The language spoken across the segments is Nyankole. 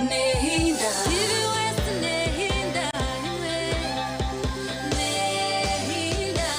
Nehinda. TV West nehinda imwe. Nehinda.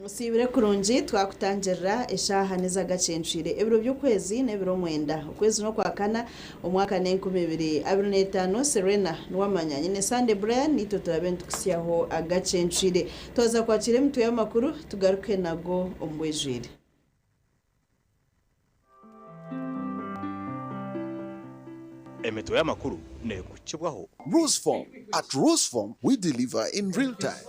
Osiibire kurungi twakutangirira eshaaha n'ez'agacencwire ebiro by'okwezi n'ebiro mwenda okwezi n'okwakana omwaka n'e2025 Serena Nuwamanya nyine Sande Brian nitwe turabe nitukusyaho agacencwire twaza kwakira emitwe y'amakuru tugaruke nago omu bwijwire. Emitwe y'amakuru neekukibwaho. Roseform. At Roseform, we deliver in real time.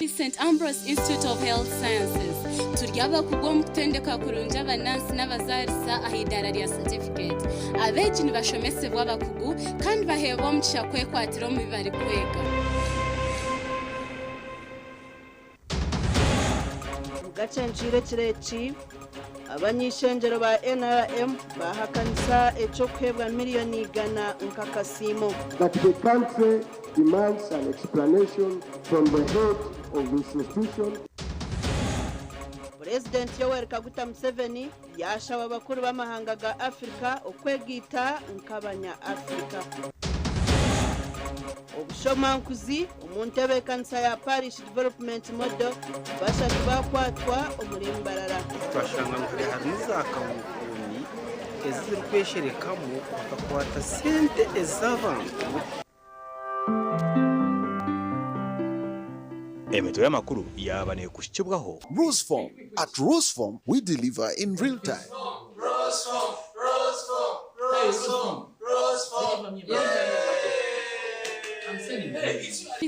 St. Ambrose Institute of Health Sciences turi abakugu omu kutendeka kurungi abanansi n'abazaarisa aha idaara rya certificate. Abeegi nibashomesebwa abakugu kandi baheebwa omugisha kwekwatira omu bi barikwega. Gacencwire ekiro eki abanyishengyero ba NRM bahakanisa eky'okuheebwa miliyoni 100 nk'akasiimo. That the country demands an explanation from the head of this institution. Purezidenti Yoweri Kaguta Museveni yashaba abakuru b'amahanga ga Afrika okwegiita nk'abanya-Afrika. Obushomankuzi omu ntebeekanisa ya Parish Development Model bashatu bakwatwa omuri Mbarara. Twashanga ngu harimu za kabukuumi ezirikwesherekamu bakakwata sente ez'abantu. Emitwe y'amakuru yaaba neekushikibwaho. Roseform. At Roseform, we deliver in real time.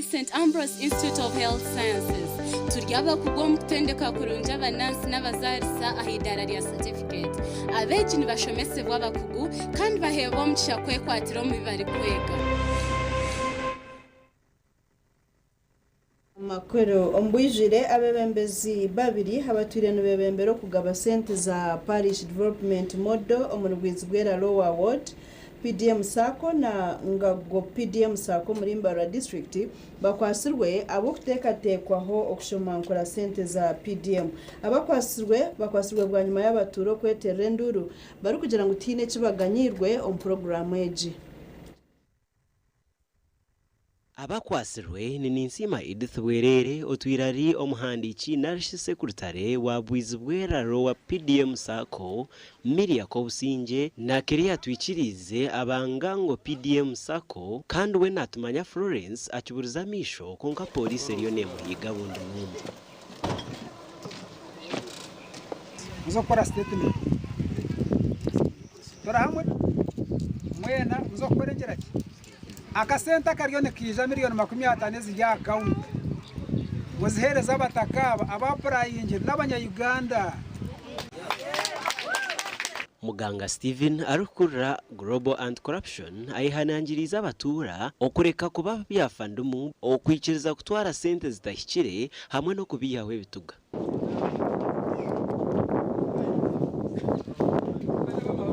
St. Ambrose Institute of Health Sciences turi abakugu omu kutendeka kurungi abanansi n'abazaarisa aha idaara rya certificate. Abeegi nibashomesebwa abakugu kandi baheebwa omugisha kwekwatira omu bi barikwega. Amakuru omu bwijwire abebembezi babiri abatwire nibebembera okugaba sente za Parish Development Model omuri Bwizibwera Lower Ward PDM Sacco na Ngago PDM Sacco omuri Mbarara District bakwasirwe ab'okuteekateekwaho okushomankura sente za PDM. Abakwasirwe bakwasirwe bwanyima y'abatuura okweterera enduuru barikugira ngu tihaine eki baganyirwe omu puroguraamu egi. Abakwasirwe ni Ninsiima Edith Bwerere otwire ari omuhandiiki narishi sekurutare wa Bwizibwera Lower PDM Sacco, Miria Kobusingye na Keria Twikiriize abangango PDM Sacco kandi we Natumanya Florence akiburize amaisho kwonka pooriisi eriyo nemuhiiga bundi n'omwe. Muze kukora statement. Turi hamwe mwena muze kukora engira ki? Akasente akariyo nikaija miliyoni 50 eziri aha akawunti. Muziheereze abataka aba abapurayingire n'abanya-Uganda. Muganga Steven arikukurira Global Anti-Corruption ayehanangiriize abatuura okureka kuba byafandumu, okwikiriza kutwara sente zitahikire hamwe n'okubiihaho ebituga.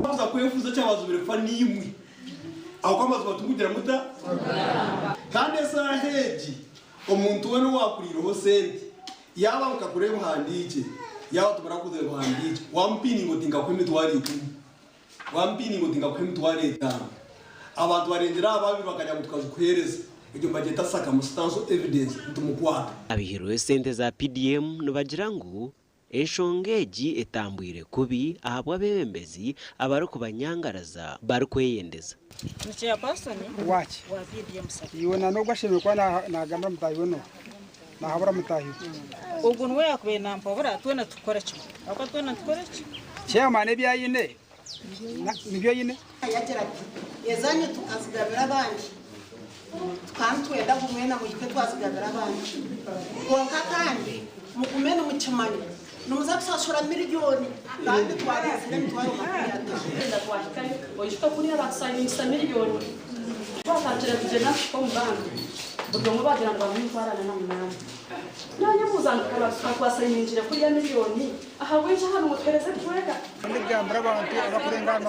Kuza kwefuza kyabazubire kufa nimwe aho kwamazi batungugira muta kandi esaha egi omuntu we niwakuriireho sente yaba nkakura ebihandiike yaba tumara kuza ebihandiike wampininga oti nkakuha 10,000 wampininga oti nkakuha 50,000 abantu barengera ababi bakajya ngo tukazikuhereza Egyo nibagyeta circumstantial evidence nitumukwata. Abaihirweho esente za PDM nibagira ngu enshonga egi etambwire kubi ahabw'abeebembezi abarikubanyangaraza barikweyendeza. Ni chairperson Waki? wa PDM Sacco. Iwe na n'ogwo ashemereire kuba nagambira mutaahi we n'oha? Nahabura mutaahi we. Ogwo niwe yakubaire nampabura twena tukukora kimwe. Ahabw'okuba twena nitukora ki? Chairman ebi aine nibyo aine. Yagira ati, Ezanyu tukazigabira abandi, tukaba nitwenda ngu mwena muhike twazigabira abandi. Kwonka kandi mugume nimukimanya, nimuza kushashura miriyoni kandi twareetsire emitwaro 50. Twahikayo oijuke kuriya batusayiningisa miriyoni twatandikire kugyenda kuhika omu banka buri omwe bagira ngu bamuhe emitwaro 48. Naanye mbuuza nti twasayiningire kuriya miriyoni ahabw'enki aha nimutuheereza ebicweka? Ndigambira abantu abakurenga aha 50,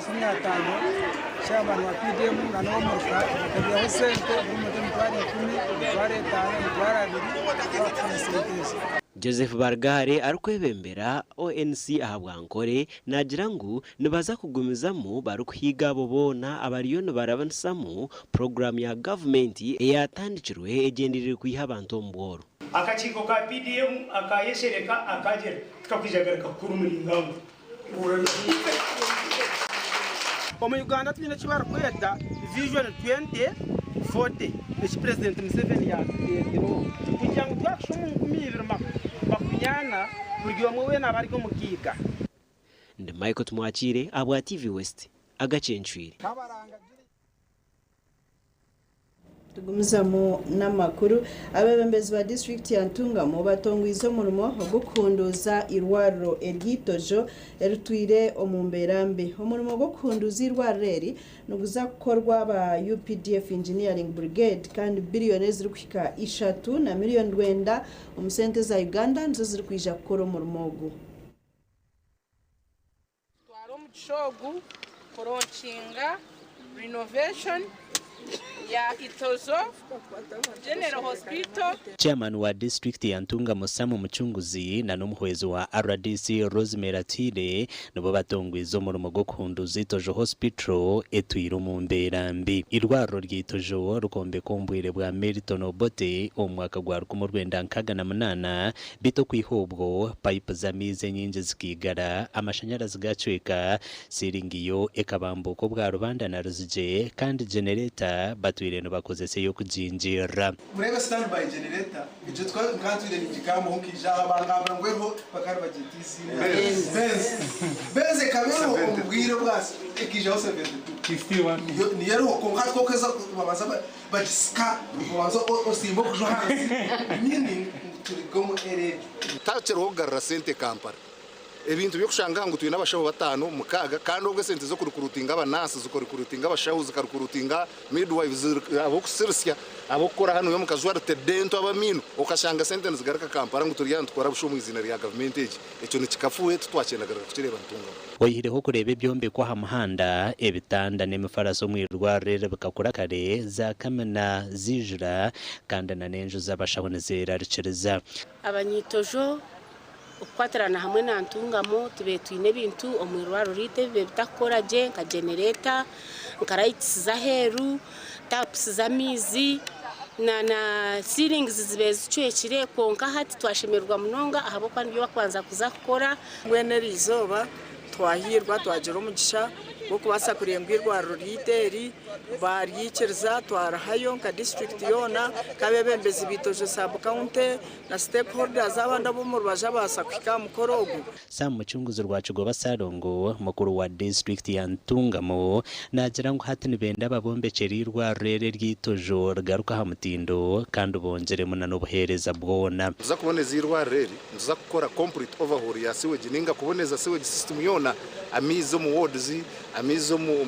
chairman wa PDM na n'owomuruka bakaihaho sente buri muntu 10,000, 50,000, 20,000 bakufuna sente ezo. Joseph Barugahare arikwebembera ONC ahabwa Nkore naagira ngu nibaza kugumizamu barikuhiga abo boona abariyo nibarabanisamu puroguraamu ya gavumenti eyatandikirwe egyendereire kwiha abantu omu bworo. Akakiiko ka PDM akayeshereka akagira tikakwija garuka kukura omuringango. Omu Uganda twine eki barikweta Vision 2040 eki Purezidenti Museveni yaatuteereireho kugira ngu twakushusha omu 2040 buri omwe weena abe ari omugaiga. Ndi Michael Tumwakiire ahabwa TV West, Agacencwire. Tugumizamu n'amakuru. Abeebembezi ba disiturikiti ya Ntungamo batongwize omurimo ogw'okuhunduuza eirwariro ery'eitojo eritwire omu mbeera mbi. Omurimo gw'okuhunduuza eirwariro eri niguza kukorwa aba UPDF Engineering Brigade kandi biriyoni ezirikuhika ishatu na miriyoni rwenda omu sente za Uganda nizo zirikwija kukora omurimo ogu. Twara omugisha ogu kuronkinga renovation ya Itozo General Hospital. Chairman wa disiturikiti ya Ntungamo Sam Mucunguzi na n'omuhwezi wa rdc Rosemary Atwine nibo batongwize omurimo gw'okuhunduuza Itojo Hospital etwire omu mbeera mbi. Eirwariro rya Itojo rikombekwa omu bwire bwa Milton Obote omu mwaka gwa 1968 Beitu okwiha obwo, payipu z'amaizi enyingi zikaigara, amashanyarazi gaacweka, siiringi yo ekabambuuka obwa Rubanda na Ruzigye kandi genereeta batwire nibakozesa ey'okugingirira. Mureebe stand by generator egyo nkaba ntwire ningigambaho nkaija aha bangambira ngu eriho bakaba nibagyeta eiziina Benz. Benz ekaba eriho omu bwire obwa ekaijaho 72 niyo eriho kwonka hati ku orikuheza babanza bagisika obanza osimba okuju ahansi meaning Tahakiriho kugarura sente Kampala. Ebintu by'okushanga ngu twine abashaho bataano, mukaaga kandi obwo esente z'okurikurutinga abanaasi, zikarikurutinga abashaho, zikarikurutinga midwives, ab'okusirisya, ab'okukora hanu omu casualty, dental, ab'amaino, okashanga sente nizigaruka Kampala ngu turi aha nitukora busha omu iziina rya gavumenti egi. Ekyo nikikafuuhe titwakyendagarira kukireeba Ntungamo. Oihireho okureeba ebyombeko aha muhanda, ebitanda n'emifarasi omu irwariro eri bikakura kare, zaakamina, ziijura, kandi na n'enju z'abashaho nizeerarikiriza. Abanyaitojo okukwatirana hamwe na Ntungamo tubaire twine ebintu omu irwariro ryaitu ebibaire bitakukora gye nka genereeta, nka lights z'aheeru, tapusi z'amaizi na na ceilings zibaire zicwekire kwonka hati twashemererwa munonga ahabw'okuba nibyo bakubanza kuza kukora. Mbwenu eri izooba Twahiirwa twagira omugisha gw'okubaasa kureeba ngu eirwariro ryaitu eri baaryikiriza twarihayo nka disiturikiti yoona nk'abeebembezi ba Itojo Sub County na stakeholders abandi ab'omu rubaju abaasa kuhika aha mukoro ogu. Sam Mucunguzi Rwakigoba Ssalongo, mukuru wa disiturikiti ya Ntungamo naagira ngu hati nibenda babombekyere eirwariro eri ery'eitojo rigaruke aha mutindo kandi bongyeremu na n'obuheereza bwona. Nituza kuboneza eirwariro eri, nituza kukora complete overhaul ya sewage ninga kuboneza sewage system yoona, amaizi omu wards, amaizi omu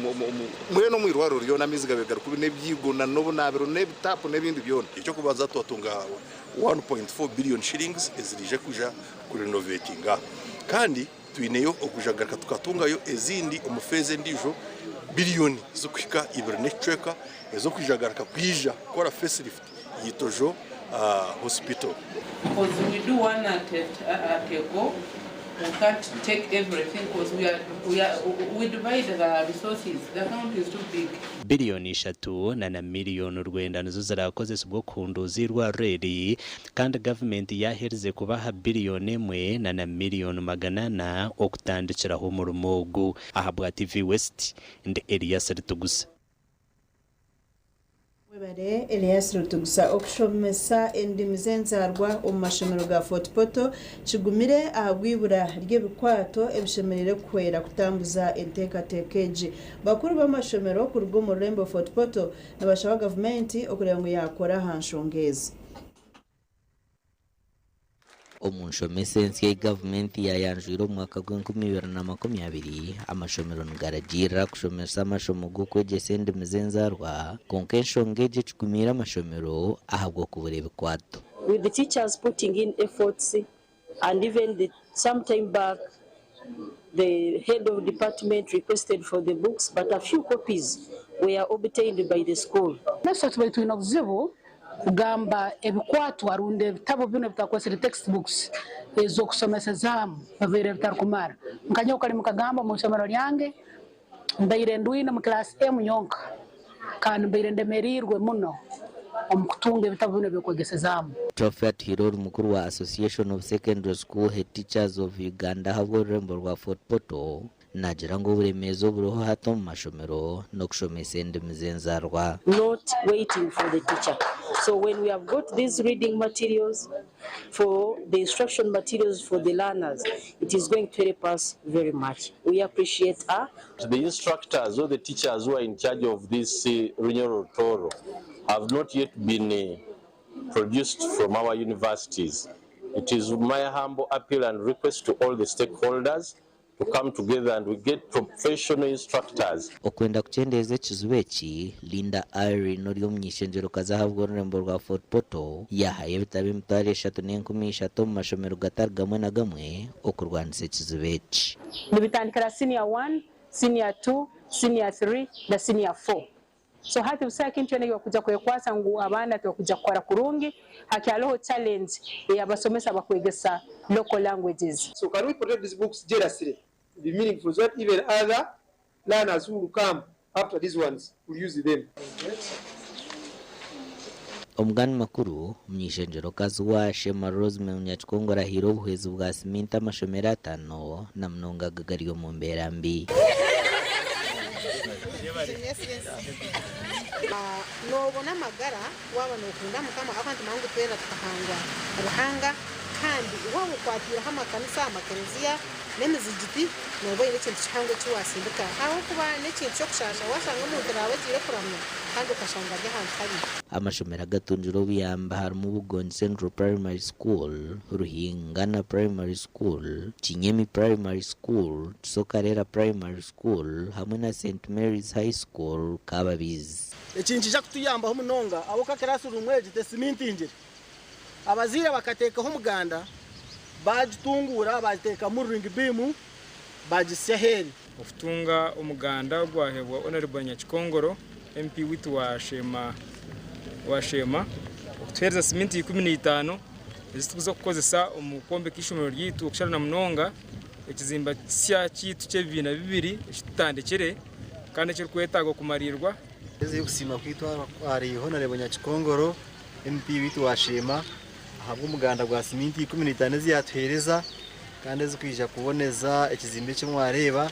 mbwenu omu irwariro ryona amaizi gabe gari kubi n'ebyigo na n'obunaabiro n'ebitapu n'ebindi byona. Eky'okubanza twatunga 1.4 billion shillings eziraije kwija kurenovatinga kandi twineyo okwija kugaruka tukatungayo ezindi omu feeza endiijo biliyoni zirikuhika ibiri n'ekicweka ez'okwija kugaruka kwija kukora facelift y'Itojo Hospital. Coz we do one at a go. We can't take everything because we are, we are, we divide the resources. The country is too big. Biliyoni ishatu na na miliyoni rwenda nizo zirakozesibwa okuhunduuza eirwariro eri kandi gavumenti yaaherize kubaha biliyoni emwe na na miliyoni 400 okutandikiraho omurimo ogu. Ahabwa TV West, ndi Elias Ritugusa. Webare Elias Rutugusa. Okushomesa endimi z'enzaarwa omu mashomero ga Fort Portal kigumire ahabw'eibura ry'ebikwato ebishemereire kuhwera kutambuza enteekateeka egi. Bakuru b'amashomero kuruga omu rurembo Fort Portal nibashaba gavumenti okureeba ngu yaakora aha nshonga ezi. Omu nshomesa ensya ei gavumenti yaayanjwire omu mwaka gw'enkumi ibiri na 20, amashomero nigaragiirira kushomesa amashomo g'okwegyesa endimi z'enzaarwa kwonka enshonga egi ekigumiire amashomero ahabw'okubura ebikwato. With the teachers putting in efforts and even the some time back the head of department requested for the books but a few copies were obtained by the school. Naitwe tubaire twine obuzibu kugamba ebikwatwa rundi ebitabo binu ebitwakozesire text books ez'okusomesezaamu bibaire bitarikumara. Nka nyowe kali mukagamba omu isomero ryange mbaire ndwine omu class M nyonka kandi mbaire ndemeriirwe muno omu kutunga ebitabo binu eby'okwegesezaamu. Trophy Atuhaire ori mukuru wa Association of Secondary School Head Teachers of Uganda ahabw'orurembo rwa Fort Portal naagira ngu oburemeezi oburiho hati omu mashomero n'okushomesa endimi z'enzaarwa. Not waiting for the teacher so when we have got these reading materials for the instruction materials for the learners it is going to help us very much we appreciate her. The instructors or the teachers who are in charge of this Runyoro Rutoro have not yet been produced from our universities. It is my humble appeal and request to all the stakeholders to come together and we get professional instructors. Okwenda kukyendeeza ekizibu eki, Linda Irene ori omuny'eishengyerokazi ahabw'orurembo rwa Fort Portal yaahayo ebitabo 3000 omu mashomero gatari gamwe na gamwe okurwanisa ekizibu eki. Nibitandikira senior one, senior two, senior three na senior four. So hati busaho ekintu kyona ekibakuja kwekwasa ngu abaana tibakuja kukora kurungi, hakyaloho challenge ey'abasomesa abakwegesa local languages. So can we protect these books jealously to be meaningful so that even other learners who will come after these ones will use them? Omugani makuru, omuny'eishengyerokazi wa Sheema Rosemary Munyakikongoro ahaire obuhwezi bwa siminti amashomero ataano na munonga aga agari omu mbeera mbi. Noobona amagara waaba nookunda Mukama ahakuba nitumanya ngu twena tukahangwa Ruhanga kandi waaba okwatiireho amakanisa, amakereziya n'emizigiti nooba oine ekintu kihango eki waatsindika ahabw'okuba n'ekintu ky'okushaasha waashanga omuntu naawe agiire kuramya kandi okashanga ari ahantu habi. Amashomero agatungire obuyambi harimu Bugongi Central Primary School, Ruhingana Primary School, Kinyemi Primary School, Kisokarera Primary School hamwe na St Mary's High School Kababizi. Eki nikija kutuyambaho munonga ahabw'okuba classroom egi tesimintingire. Abazaire bakateekaho omuganda baagitunguura baagiteekamu ring beam baagisya aheeru. Okutunga omuganda ogwahebwa Honourable Nyakikongoro MP witu wa Sheema wa Sheema okutuhereza siminti 15 ezitukuza kukozesa omu kwombeka ishomero ryaitu okushara na munonga ekizimba kisya kyaitu ky'ebibiina bibiri ekitutandikire kandi ekirikwetaaga okumarirwa. Ezi okusiima kwaitu ahari Honourable Nyakikongoro MP witu wa Sheema ahabw'omuganda gwa siminti 15 ezi yatuhereza kandi ezikwija kuboneza ekizimbe eki mwareeba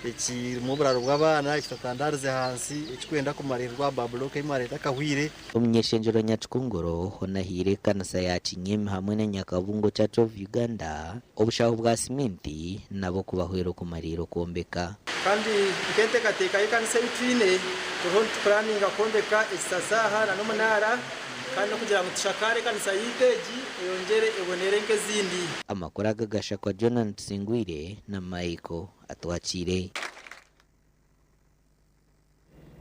ekirimu oburaaro bw'abaana ekitatandarize ahansi ekikwenda kumarirwa ba bulooka ei mwareeta akahwire. Omuny'eishengyero Nyakikongoro hoona ahaire ekanisa ya Kinyemi hamwe na Nyakabungo Church of Uganda obushaho bwa siminti nabo kubahwera okumariira okwombeka. Kandi nk'enteekateeka y'ekanisa ei twine, turiho nitupuraninga kwombeka ekisasa aha na n'omunaara kandi n'okugira ngu tushakaare ekanisa yaitu egi eyongyere ebonere nk'ezindi. Amakuru aga gashakwa Jonan Tusingwire na Michael Atwakiire.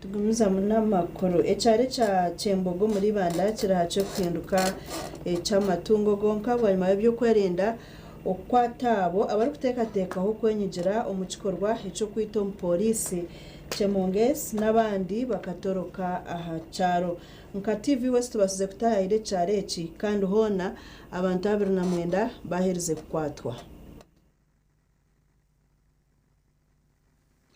Tugumizamu n'amakuru. Ekyaro ekya Kyembogo omuri Ibanda kirahakye kuhinduka eky'amatungo gonka bwanyima y'ebyokwerinda okukwata abo abarikuteekateekaho kwenyigira omu kikorwa eky'okwita omupooriisi Chemonges n'abandi bakatoroka aha kyaro. Nka TV West tubasize kutaayayira ekyaro eki kandi hoona abantu 29 baaherize kukwatwa.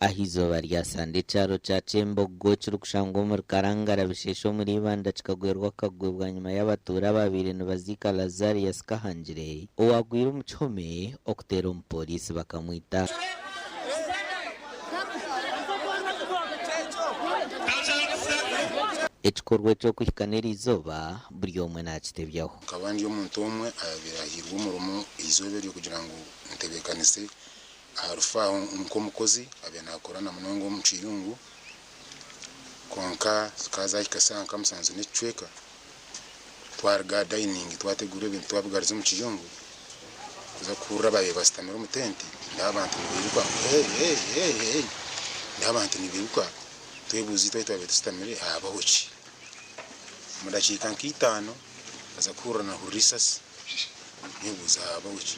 Aha izooba rya Sande ekyaro kya Kyembogo ekirikushangwa omuri Karangara Bisheshe omuri Ibanda kikagwerwa akagwe bwanyima y'abatuura ababaire nibaziika Lazarius Kahangire owagwire omu kihome okuteera omupooriisi bakamwita. Ekikorwa eki okuhika n'eriizooba buri omwe naakitebyaho. Nkaba ndi omuntu omwe ayabaire ahairwe omurimo eizooba eryo kugira ngu ntebeekanise aha rufaaho nk'omukozi abaire naakora na munonga omu kiyungu. Kwonka zikaba zaahika shaaha nka musanju n'ekicweka twaruga aha dayiningi twateguura ebintu twabigaruza omu kiyungu kuza kuhurira abaabaire bashutamire omu tenti ndeeba abantu nibairuka ngu hey hey hey hey ndeeba abantu nibairuka twebuuza itwe ahu twabaire tushutamire haabaho ki. Omu dakiika nka itaano nkaza kuhurira nahurira eisasi nebuuza haabaho ki.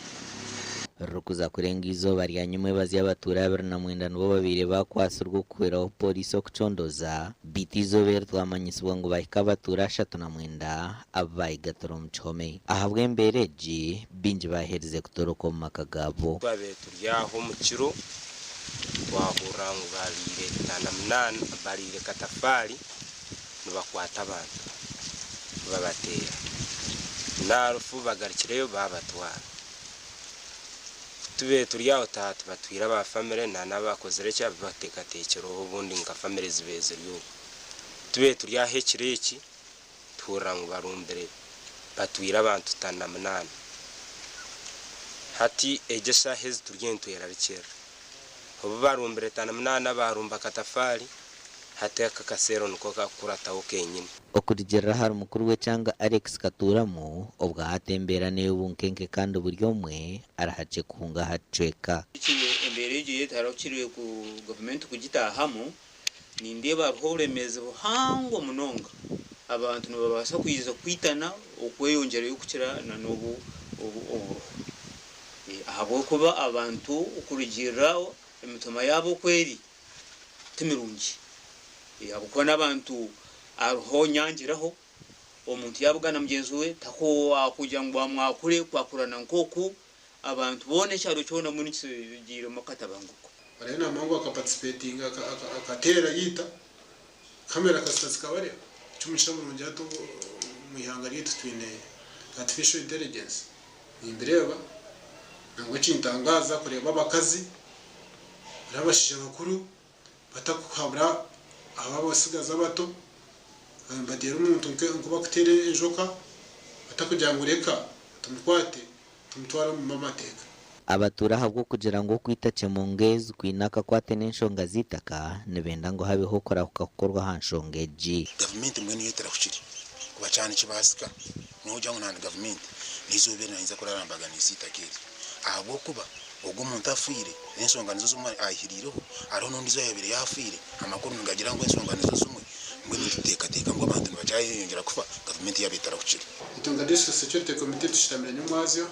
Ririkuza kurenga eizooba rya nyimwebazi abatuura 29 nibo babaire bakwatsirwe okuhweraho pooriisi okucondooza beitu eizooba eri twamanyisibwa ngu bahika abatuura 39 abu bayigatira omu kihome. Ahabw'embeera egi, baingi baaherize kutoroka omu maka gaabo. Twabaire turi aho omu kiro twahurira ngu bariire 58 bariire katafaari nibakwata abantu nibabateera n'arufu bagarukireyo baabatwara. Ku tubaire turi aho tubatwire aba famire na n'abakozire ki abu bateekateekireho obundi nka famire zibaire ziri okwo. Tubaire turi aho ekiro eki tuhurira ngu barumbire batwire abantu 58. Hati egi eshaaha ezi turi nitwerarikirira. Obu barumbire 58 baarumba akatafaari, hati aka kaseero niko kakukurataho kenyini. Okurugiirira ahari mukuru w'ekyanga Alex Katuramu, obwahati embeera n'ey'obunkenke kandi buri omwe arihakye kuhunga aha kicweka. Embeera egyo etarahukire ku gavumenti kugitaahamu, nindeeba hariho oburemeezi buhango munonga. Abantu nibabaasa kwija kwitana okweyongyerayo kukira n'obu oburiho. Ahabw'okuba abantu okurugiirira emitima yaabo oku eri ti mirungi. Ahabw'okuba n'abantu hariho nyangiraho, omuntu yaabugana mugyenzi we takugira ngu amwakure kwakurana nk'oku abantu boona ekyaro kyona mbwenu kigiiremu akatabanguko. Hariho enaama ngu akaparticipatinga akateera yaita, kamera kasita zikabareeba. Eky'omugisha murungi hati omu ihanga ryaitu twine artificial intelligence. Nimbireeba nangwa ekintangaza kureeba abakazi bari abashaija bakuru batakuhabura abo abatsigazi abato nibateera omuntu nkubakuteera enjoka batakugira ngu reka tumukwate tumutware omu b'amateeka. Abatuura ahabw'okugira ngu okwita Chemonges kwine akakwate n'enshonga z'eitaka, nibenda ngu habeho okurahuka kukorwa aha nshonga egi. Gavumenti mbwenu yo etarahukire kuba kyaba nikibaasika nogira ngu nandi gavumenti n'eizooba eri nayinza kurara mbaganiise eitaka eri ahabw'okuba ogwo omuntu afiire n'enshonga nizo zimwe ayihiriireho hariho n'ondiijo oyabaire yaafiire amakuru nigagira ngu enshonga nizo zimwe mbwenu nituteekateeka ngu abantu nibakyayeyongyera kufa gavumenti yaaba etarahukire. Itwe nka District Security Committee tushutamire nyomwazyo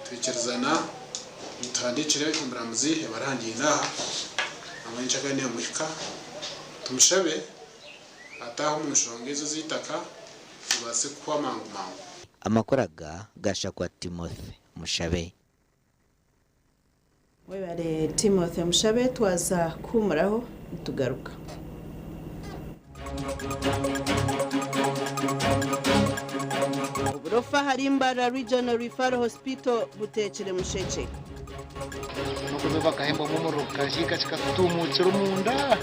Twikirizana ngu tuhandiikire omuramuzi ebaruha ngiine aha, nangwa nyenkyakare neemuhika, tumushabe ataahe omu nshonga ezo ez'eitaka zibaase kuhwa mangu mangu. Amakuru aga gashakwa Timothy Mushabe. Webare Timothy Mushabe twaza kuhumuraho nitugaruka. Oburofa ahari Mbarara Regional Referral Hospital buteekire mushekye. N'okuza bakahembamu omuriro gukahiika kikatutuumuukira omunda.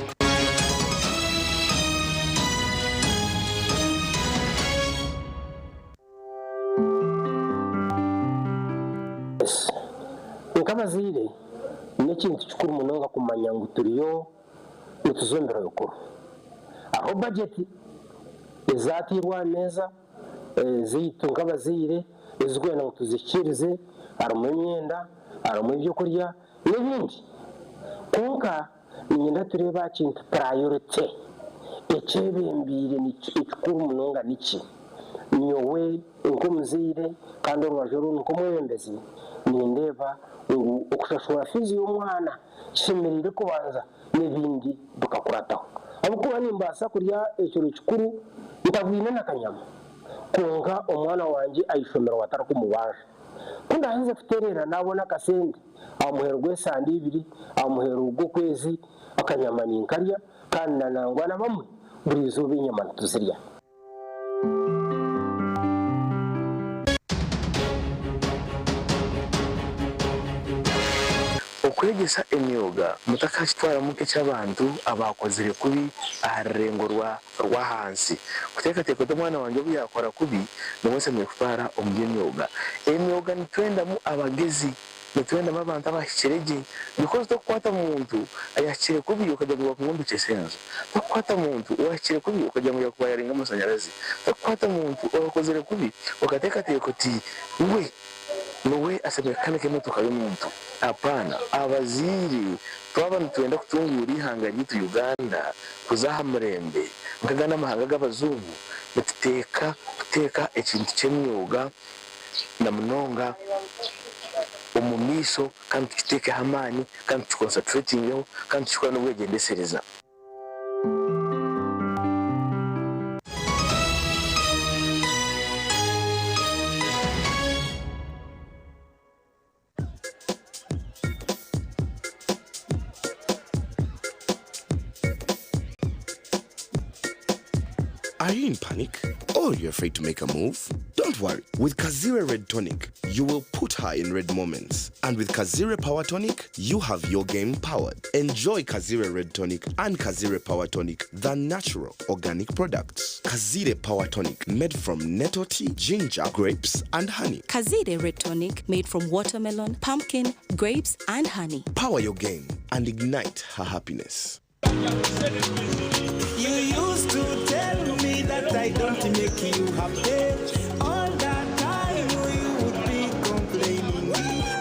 Nk'abazaire, n'ekintu kikuru munonga kumanya ngu turiyo nituza omu biro bikuru. Hariho bajeti ezaateirwe aha meeza zaitu nk'abazaire ezirikwenda ngu tuzihikiirize, harimu emyenda, harimu ebyokurya n'ebindi. Kwonka niinyenda tureebe aha kintu purayorite, ekyebembeire ekikuru munonga niki? Nyowe nk'omuzaire kandi orubaju orundi nk'omwebembezi, nindeeba ngu okushashura fiizi y'omwana kishemereire kubanza n'ebindi bikakurataho. Ahabw'okuba nimbaasa kurya ekiro kikuru ntabwine na kanyama, kwonka omwana wangye aha ishomero batarikumubanja. Ku ndaaherize kutereera naabona akasente aha muheru gw'esande ibiri, aha muheru gw'okwezi, akanyama ninkarya kandi na nangwa na bamwe buri izooba enyama nituzirya. Okwegyesa emyoga mutakakitwaramu nk'eky'abantu abaakozire kubi aha rurengo rwa rw'ahansi. Kuteekateeka oti omwana wangye obu yaakora kubi, niwe nshemereire kutwara omu by'emyoga. Emyoga nitwendamu abagezi, nitwendamu abantu abahikire gye because tokukwata muntu ayahikire kubi okagira ngu yakumwombekyesa enju, tokukwata muntu owahikire kubi okagira ngu yakuwayaringa amashanyarazi, tokukwata muntu owakozire kubi okateekateeka oti we Niwe ashemereire kukanika emotoka y'omuntu? Apaana. Abazaire twaba nitwenda kutunguura eihanga ryaitu Uganda kuza aha murembe nk'agandi amahanga ag'abazungu, nituteeka kuteeka ekintu ky'emyoga na munonga omu maisho kandi tukiteekeho amaani kandi tukikonsapuretingeho kandi tukikore n'obwegyendesereza. Are you in panic? Or you're afraid to make a move? Don't worry. With Kazira Red Tonic, you will put her in red moments. And with Kazire Power Tonic, you have your game powered. Enjoy Kazire Red Tonic and Kazire Power Tonic, the natural organic products. Kazire Power Tonic, made from nettle tea, ginger, grapes, and honey. Kazire Red Tonic made from watermelon, pumpkin, grapes, and honey. Power your game and ignite her happiness. You used to tell me that I don't make you happy. All that time you would be complaining.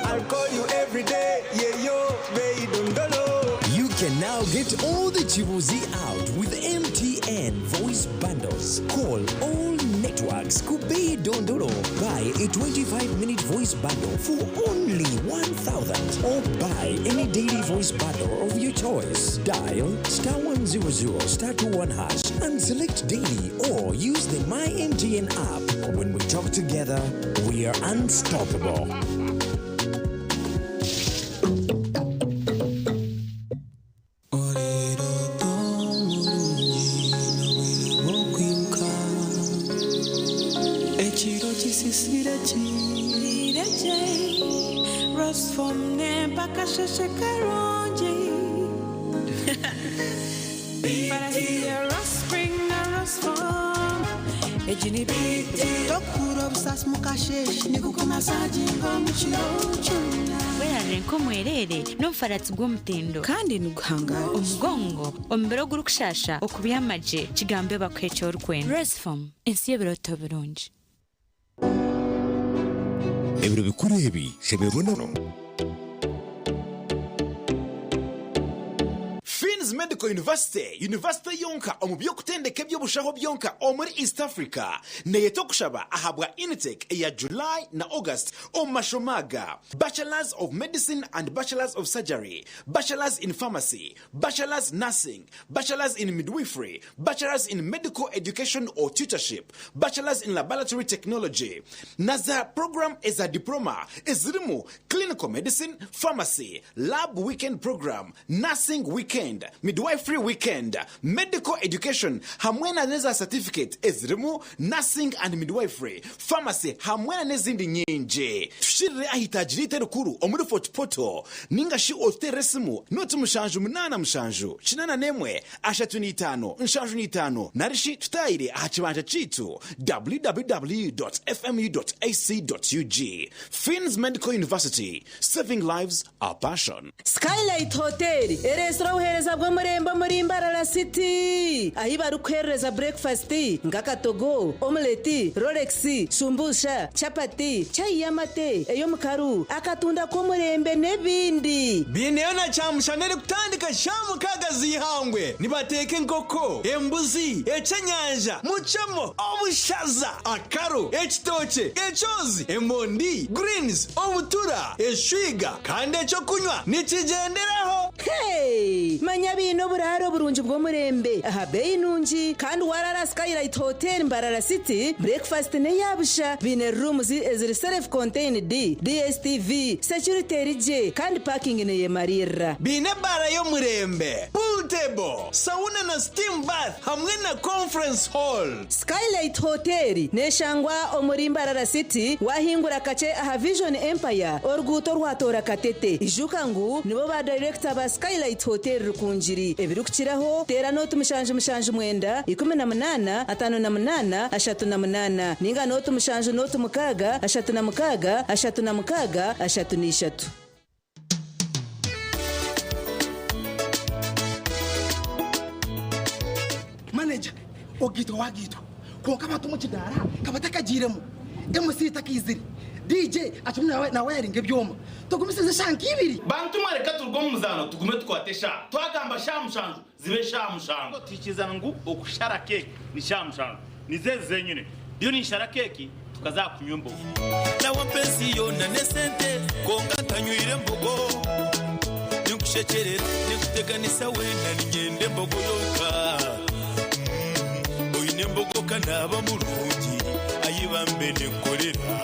I'll call you every day, yeah yo, baby dondolo. You can now get all the Chibuzi out with MTN voice bundles. Call all networks Kubei Dondolo. Buy a 25 minute voice bundle for only 1000 or buy any daily voice bundle of your choice. Dial star 100 star 21 hash and select daily or use the My MTN app. When we talk together, we are unstoppable. Ekiro kisisire kireje rosfom mpaka sheshe karungi tokura obusasi mukasheshe nigukomasaginga omukiro kyona Werarire nk'omwereere n'omufaratsi gw'omutindo kandi niguhangara omugongo omubiri ogurikushasha okubyama gye kigambe bakuhe eki orikwenda Restform ensi y'ebirooto birungi. Ebiro bikuru ebi shemererwa na. Finn's Medical University, yunivasite yonka omu by'okutendeka eby'obushaho byonka omuri East Africa, neeyeta okushaba ahabwa intake eya July na August omu mashomo aga, Bachelors of Medicine and Bachelors of Surgery, Bachelors in Pharmacy, Bachelors Nursing, Bachelors in Midwifery, Bachelors in Medical Education or Tutorship, Bachelors in Laboratory Technology, na za puroguraamu eza Diploma ezirimu Clinical Medicine, Pharmacy, Lab Weekend Program, Nursing Weekend, Midwifery Weekend, Medical Education hamwe na n'eza satifiketi ezirimu Nursing and Midwifery, Pharmacy hamwe na n'ezindi nyingi. Tushirire aha itaagi ryaitu erikuru omuri Fort Portal ninga shi otuteerere esimu noti 787 81 35 75 nari shi tutaayire aha kibanja kyaitu www.fmu.ac.ug. Finn's Medical University, saving lives our passion. Skylight Hotel ereetsire obuheereza bw'omurembe omuri Mbarara City ahi barikuheerereza burekifasiti nk'akatogo, omuleti, rolex, shumbusha, chapati, chai y'amate, ey'omukaru, akatunda k'omurembe n'ebindi. Baineyo na kyamushana erikutandika shaaha mukaaga z'eihangwe. Nibateeka enkoko, embuzi, eky'enyanja, mucemo, obushaza, akaru, ekitookye, ekyozi, emondi, greens, obutura, eshwiga kandi eky'okunywa nikigyenderaho. Hey! Manya Biine oburaaro burungi bw'omurembe aha beeyi nungi kandi warara Skylight Hotel Mbarara City breakfast n'eyabusha. Biine rooms eziri self contained, DSTV, security eri gye kandi parking neyemarira. Biine ebaara y'omurembe, pool table, sauna na steam bath hamwe na conference hall. Skylight Hotel neshangwa omuri Mbarara City wahingura kakye aha Vision Empire oruguuto rwatoora Katete. Ijuka ngu nibo ba director ba Skylight Hotel Rukungiri. Ebirikukiraho teera nooti 779 18 58 38 ninga nooti 7 nooti 6 36 36 33. Manager, ogaitwa wagaitwa kwonka abantu omu kidaara kabatakagiiremu, MC takaizire, DJ akirimu nawayaringa ebyoma, tugumisirize eshaaha nk'ibiri. Bantu mwe reka turuge omu muzaano tugume tukwate eshaaha. Twagamba shaaha mushanju zibe shaaha mushanju. Tuhikirizana ngu okushara keeki ni shaaha mushanju. Nizo ezi zenyine. Ndiyo ninshara keeki tukaza aha kunywa embogo. Nawe ampa ensi yoona n'esente kwonka ntanywire mbogo. Ninkushekyerera, ninkuteganisa weena niinyenda embogo yonka. Oine embogo ka naaba murungi, ai bambe ninkukorera.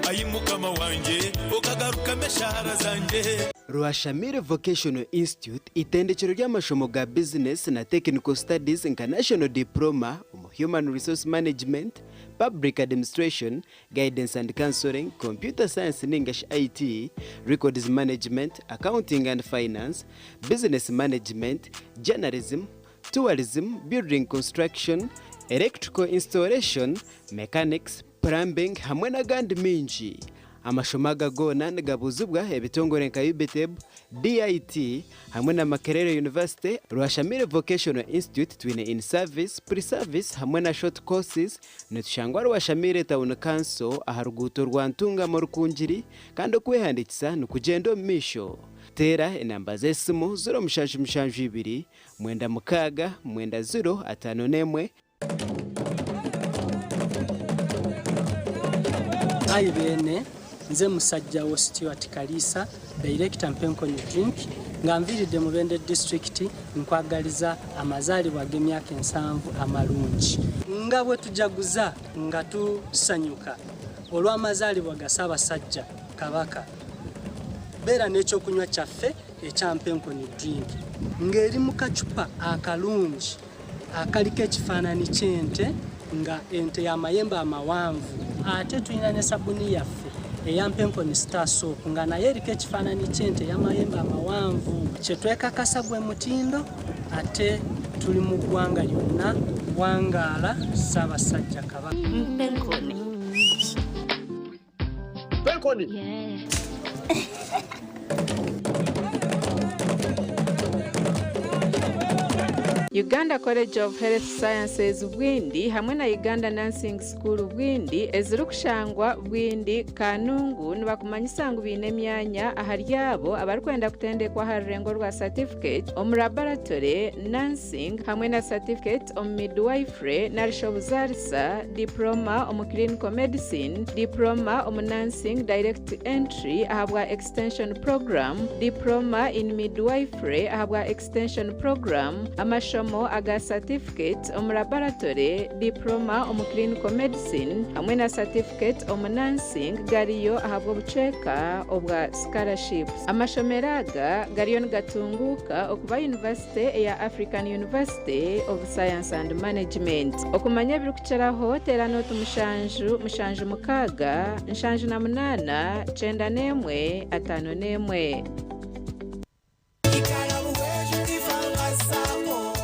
Ai Mukama wangye, okagarukamu eshaara zangye. Rwashamire Vocational Institute itendekero ry'amashomo ga bizinesi na Technical Studies nka National Diploma omu Human Resource Management, Public Administration, Guidance and Counselling, Computer Science ningashi IT, Records Management, Accounting and Finance, Business Management, Journalism, Tourism, Building Construction, Electrical Installation, Mechanics, Plumbing hamwe n'agandi mingi. Amashomo aga goona nigabuuzibwa ebitongore nka UBTEB, DIT hamwe na Makerere University. Rwashamire Vocational Institute twine in service, pre-service hamwe na short courses. Nitushangwa Rwashamire Town Council aha ruguuto rwa Ntungamo Rukungiri kandi okwehandiikisa nikugyenda omu maisho. Teera enamba z'esimu 0772 96 90 51. Ayi beene, nze musajja wo Stuart Kaliisa, Director Mpenkoni Drink, nga nviiridde Mubende District nkwagaliza amazaalibwa ag'emyaka ensanvu amalungi. Nga bwe tujaguza nga tusanyuka olw'amazaalibwa ga Ssaabasajja Kabaka, beera n'ekyokunywa kyaffe ekya Mpenkoni Drink ng'eri mu kacupa akalungi akaliko ekifaananyi ky'ente nga ente y'amayembe amawanvu. Ate tulina ne sabuni yaffe eya Mpenkoni Star Soap nga nayo eriko ekifaananyi ky'ente ey'amayembe amawanvu. Kye twekakasa gwe mutindo ate tuli mu ggwanga lyonna. Wangaala Ssaabasajja Kabaka. Mpenkoni. Mpenkoni. Uganda College of Health Sciences Bwindi hamwe na Uganda Nursing School Bwindi ezirikushangwa Bwindi Kanungu nibakumanyisa ngu biine emyanya ahari abo abarikwenda kutendekwa aha rurengo rwa certificate omu laboratory nursing hamwe na certificate omu midwifery narishi obuzaarisa, diploma omu clinical medicine, diploma omu nursing direct entry ahabwa extension program, diploma in midwifery ahabwa extension program, amashomo aga certificate omu laboratory, diploma omu clinical medicine hamwe na certificate omu nursing gariyo ahabw'obucweka obwa scholarships. Amashomero aga gariyo nigatunguuka okuba university eya African University of Science and Management. Okumanya ebirikukiraho teera nooti 7 7 6 78 91 51.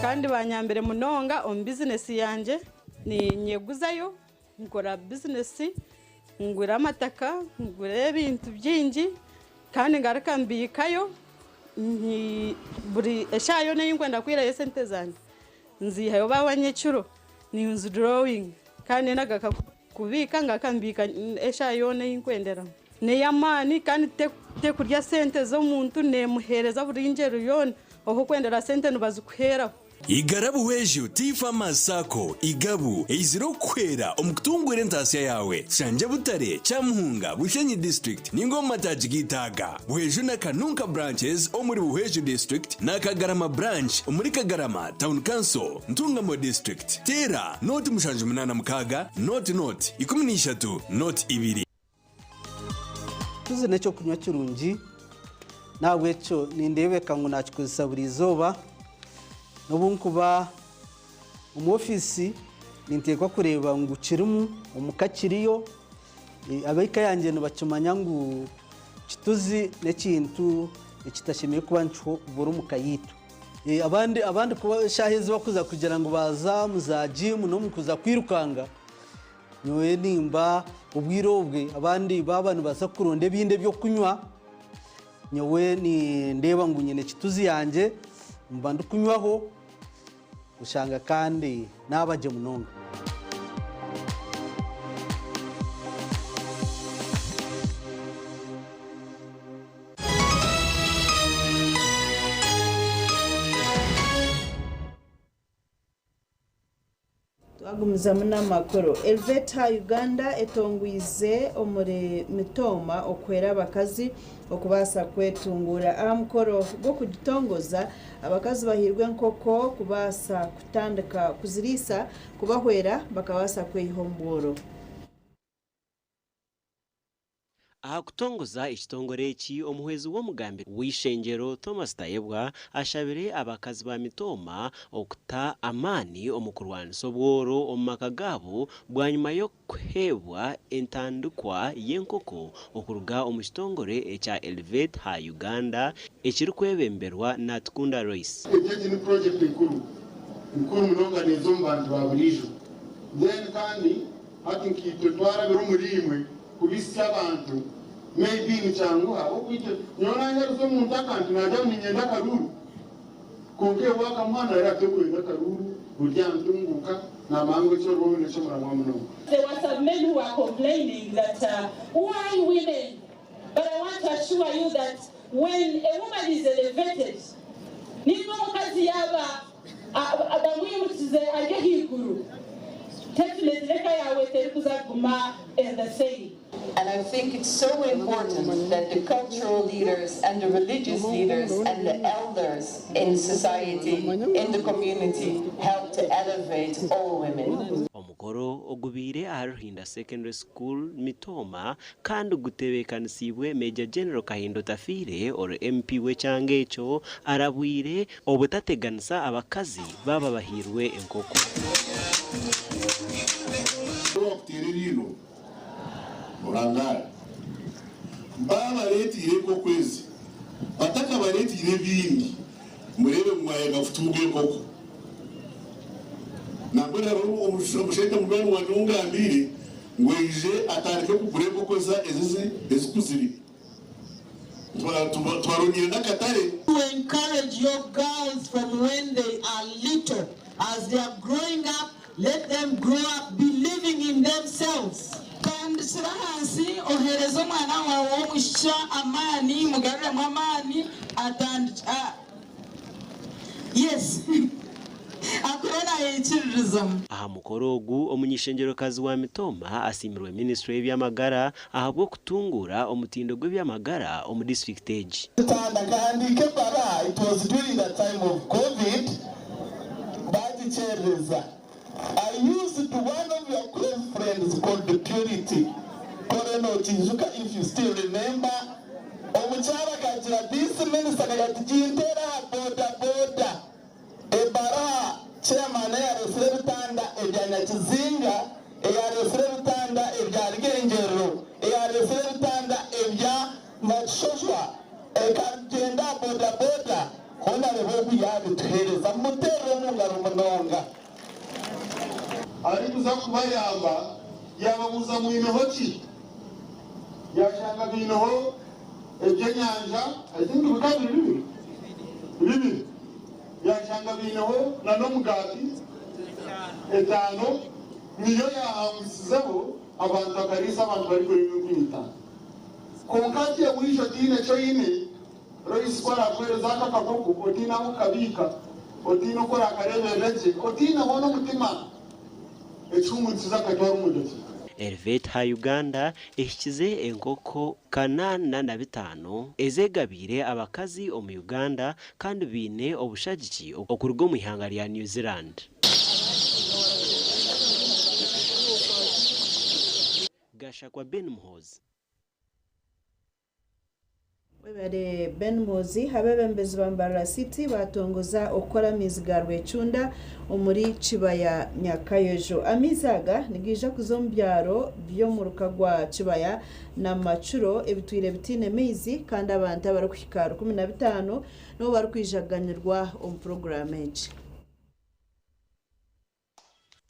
Kandi banyambire munonga omu bizinesi yangye, ninyeguzayo nkora bizinesi, ngura amataka, ngura ebintu bingi kandi ngaruka mbiikayo. Buri eshaaha yoona ei nkwenda kwirayo esente zangye nzihayo baaba nyekiro ninzidrawing kandi nagaruka kubiika ngaruka mbiika eshaaha yoona ei nkwenderamu. N'ey'amaani kandi tekurya sente z'omuntu, neemuheereza buri ngyero yoona, ahu okwendera sente nibazikuheeraho. Igara Buhweju Tea Farmers Sacco, Igabu, eizire okukuhwera omu kutunguura entaasya yaawe. Tushangye Butare, Kyamuhunga, Bushenyi District ninga omu mataagi g'eitaaga. Buhweju na Kanunka Branches omuri Buhweju District na Kagarama Branch omuri Kagarama Town Council, Ntungamo District. Teera nooti 76 nooti nooti 13 nooti 2. Tuzi n'eky'okunywa kirungi, n'ahabw'ekyo nindeebeka ngu naakikozesa buri izooba. N'obu nkuba omu ofiisi ninteekwa kureeba ngu kirimu, omuka kiriyo. Ab'eka yangye nibakimanya ngu kituzi n'ekintu ekitashemereire kuba nikibura omu ka yaitu. Abandi abandi kuba eshaaha ezi barikuza kugira ngu baaza omu za jiimu n'omu kuza kwirukanga, Nyowe nimba obwire obwe abandi baaba nibaza kuronda ebindi ebyokunywa, nyowe nindeeba ngu nyine kituzi yangye mba ndikunywaho oshanga kandi naaba gye munonga. Twagumizamu n'amakuru. Elevate Her Uganda etongwize omuri Mitooma okuhwera abakazi okubaasa kwetunguura. Aha mukoro gw'okugitongoza, abakazi bahairwe enkoko kubaasa kutandika kuziriisa kubahwera bakabaasa kweyiha omu bworo. Aha kutongoza ekitongore eki, omuhwezi w'omugambi w'eishengyero Thomas Tayebwa ashabire abakazi ba Mitooma okuta amaani omu kurwanisa obworo omu maka gaabo bwanyima y'okuheebwa entandikwa y'enkoko okuruga omu kitongore ekya Elevate Her Uganda ekirikwebemberwa Natukunda Loyce. Egi ni purojekiti nkuru, nkuru munonga neeza omu bantu ba buriijo. Then kandi hati nkaitwe twarabira omuriimwe kubisya abantu may be nikyanguha ahabw'okuba nyowe nanyaruza omuntu akantu nagira ngu niinyenda akaruuru kwonka iwe wakamuha nawe atekwenda akaruuru buri aha ntunguuka namanya ngu eki oriho n'eky'omuramwa munonga. There were some men who were complaining that why women but I want to assure you that when a woman is elevated ninga omukazi yaaba bamwimukize ari ahaiguru definitely eka yaawe terikuza kuguma eri the same. And I think it's so important that the cultural leaders and the religious leaders and the elders in society, in the community, help to elevate all women. Omukoro ogubaire ahari Ruhinda Secondary School, Mitooma kandi gutebeekanisiibwe Major General Kahinda Otafiire ori MP w'ekyanga ekyo arabwire obutateganisa abakazi baaba bahairwe enkoko. Owakuteera eriino orangaare. Baabareeteire enkoko ezi, batakabareeteire ebindi, mureebe ngu mwayega kutunga enkoko. Nambwenu hariho omushaija munywani wangye ou ngambiire ngu aije atandike kugura enkoko ezi ezikuzire. Tubarondire n'akatare. To encourage your girls from when they are little, as they are growing up, let them grow up believing in themselves. Tandikira ahansi oheereze omwana waawe w'omwishiki amaani, mugaruremu amaani atandikye yes akure nayeikiririzamu. Aha mukoro ogu, omuny'eishengyerokazi wa Mitooma asiimirwe minisiture y'eby'amagara ahabw'okutunguura omutindo gw'eby'amagara omu disiturikiti egi. Kitanda nkahandiika ebara, it was during the time of covid, bagikyerereza. I used one of your close friends called Purity, kore nokiijuka if you still remember, omukyara akagira this minister akagira ati ginteere aha boda boda. Ebbaruha chairman eyareetsire ebitanda ebya Nyakizinga, eyareetsire ebitanda ebya Ryengyerero, eyareetsire ebitanda ebya Nyakishoshwa ekagyenda aha boda boda hoona reeba ogu yaabituheereza. Mumuteerere omu ngaro munonga. Arikuza kubayamba yaababuuza mwineho ki? Yaashanga baineho eby'enyanja, I think bikaba biri bibiri, bibiri. Yaashanga baineho na n'omugaati etaano, niyo yaahangwisizeho abantu akariisa abantu barikurenga 5,000. Kwonka hati waija otaine eki oine, Lois ku araakuheereza aka akakoko otaine ahu kukabiika, Otiine oku oraakareeberera gye, otiineho n'omutima, ekihungu nikiza kukatwara omu dakiika. Elevate Her Uganda ehikize enkoko 85 ezegabiire abakazi omu Uganda kandi baine obushagiki okuruga omu ihanga rya New Zealand. Gashakwa Ben Muhoozi. Webare Ben Muhoozi. Abeebembezi ba Mbarara City baatongoza okukora amaizi ga Rwecunda omuri Kibaya Nyakayojo. Amaizi aga nigaija kuza omu byaro by'omuruka gwa Kibaya na Macuro ebitwire bitaine maizi kandi abantu abarikuhika 15 nibo barikwija kuganyirwa omu puroguraamu egi.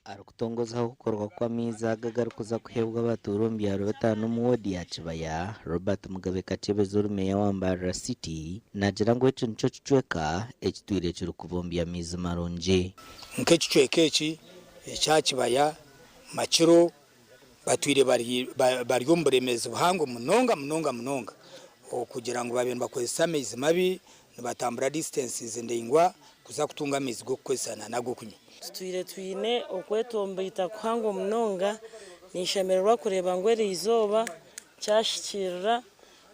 Arikutongozaho okukorwa kw'amaizi aga agarikuza kuheebwa abatuura omu byaro bitaano omu woodi ya Kibaya, Robert Mugabe Kakyebezi ori meeya wa Mbarara City naagira ngu eki nikyo kicweka ekitwire kirikubumbya amaizi marungi. Nk'ekicweka eki ekya Kibaya, Makiro batwire bari omu buremeezi buhango munonga munonga munonga okugira ngu babaire nibakozesa amaizi mabi, nibatambura distances ndaingwa kuza kutunga amaizi g'okukozesa na n'ag'okunywa. Tutwire twine okwetomboita kuhango munonga, ninshemererwa kureeba ngu eriizooba kyashikiirira,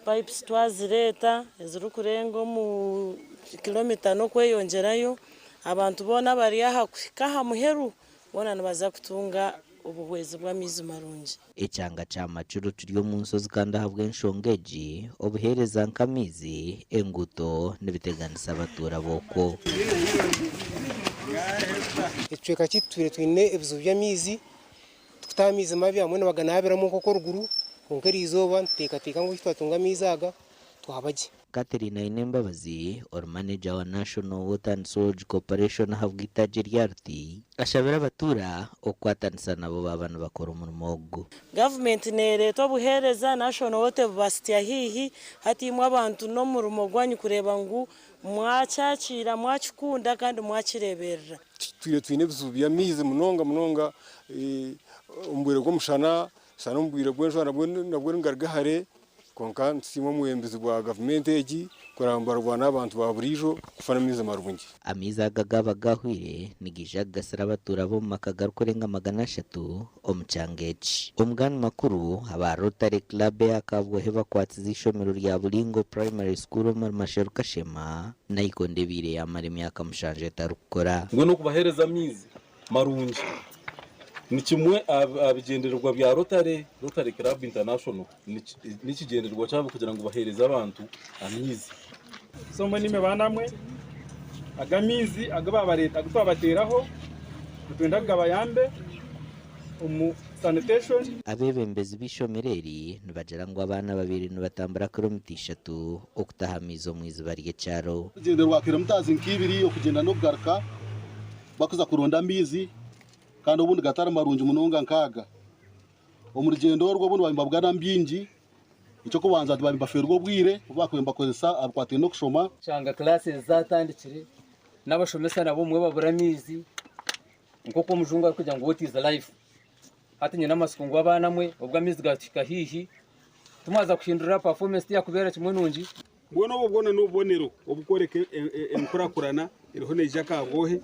pipes twazireeta ezirikurenga omu kilomita n'okweyongyerayo, abantu boona abari aha kuhika aha muheru boona nibaza kutunga obuhwezi bw'amaizi marungi. Ekyanga kya Macuru kiri omu nshozi kandi ahabw'enshonga egi, obuheereza nk'amaizi, enguuto nibiteganisa abatuura b'okwo. Ekicweka kyaitu tutwire twine ebizibu by'amaizi, tukutaha amaizi mabi abamwe nibaganaabiramu nk'oku oruguru kwonka eriizooba nituteekateeka ngu twatunga amaizi aga twaba gye. Catherine Ainembabazi, ori maneja wa National Water and Sewerage Corporation ahabw'eitaagi erya Ruti, ashabire abatuura okukwatanisa nabo baaba nibakora omurimo ogu. Gavumenti neereeta obuheereza, National Water ebubasitsya haihi, hati imwe abantu n'omurimo gwanyu kureeba ngu mwakyakiira, mwakikunda kandi mwakireeberera. Tutwire twine ebizibu by'amaizi munonga munonga omu bwire bw'omushana, shana omu bwire bw'enjura nabwo nigari hare. Kwonka nitusiima omwebembezi bwa gavumenti egi kuraba nibarwana n'abantu ba buriijo kufuna amaizi marungi. Amaizi aga gaaba gahwire nigaija kugasira abatuura b'omu maka garikurenga 300 omu kyanga eki. Omugani makuru, aba Rotary Club eya Kabwohe bakwatsize eishomero rya Bulingo Primary School omuri Masheru Kashema naikondo ebaire yaamara emyaka mushanju etarikukora. Mbwenu okubaheereza amaizi marungi ni kimwe aha bigyendererwa bya Rotary, Rotary Club International n'ekigyendererwa kyabo kugira ngu baheereze abantu amaizi. So mbwenu imwe baana mwe, aga amaizi agu baabareeta agu twabateeraho nitwenda kugabayambe omu sanitation. Abeebembezi b'eishomero eri nibagira ngu abaana babaire nibatambura kilomita ishatu okutaha amaizi omu iziba ry'ekyaro. Orugyendo rwa kilomitazi nk'ibiri okugyenda n'okugaruka bakuza kuronda amaizi kandi obundi gatari marungi munonga nk'aga. Omu rugyendo orwo obundi baba nibabugana bingi, eky'okubanza baba nibafeerwa obwire obu baakubaire nibakozesa aha bikwatiraine n'okushoma. Shanga classes zatandikire n'abashomesa nabo obumwe babura amaizi nk'oku omujungu arikugira ngu what is life. Hati nyine amatsiko ngu abaana mwe obwo amaizi gatuhika haihi timwaza kuhindura performance tiyakubeera kimwe nungi. Mbwenu obwo bwona n'obubonero oburikworeka enkurakurana eriho neija Kabwohe,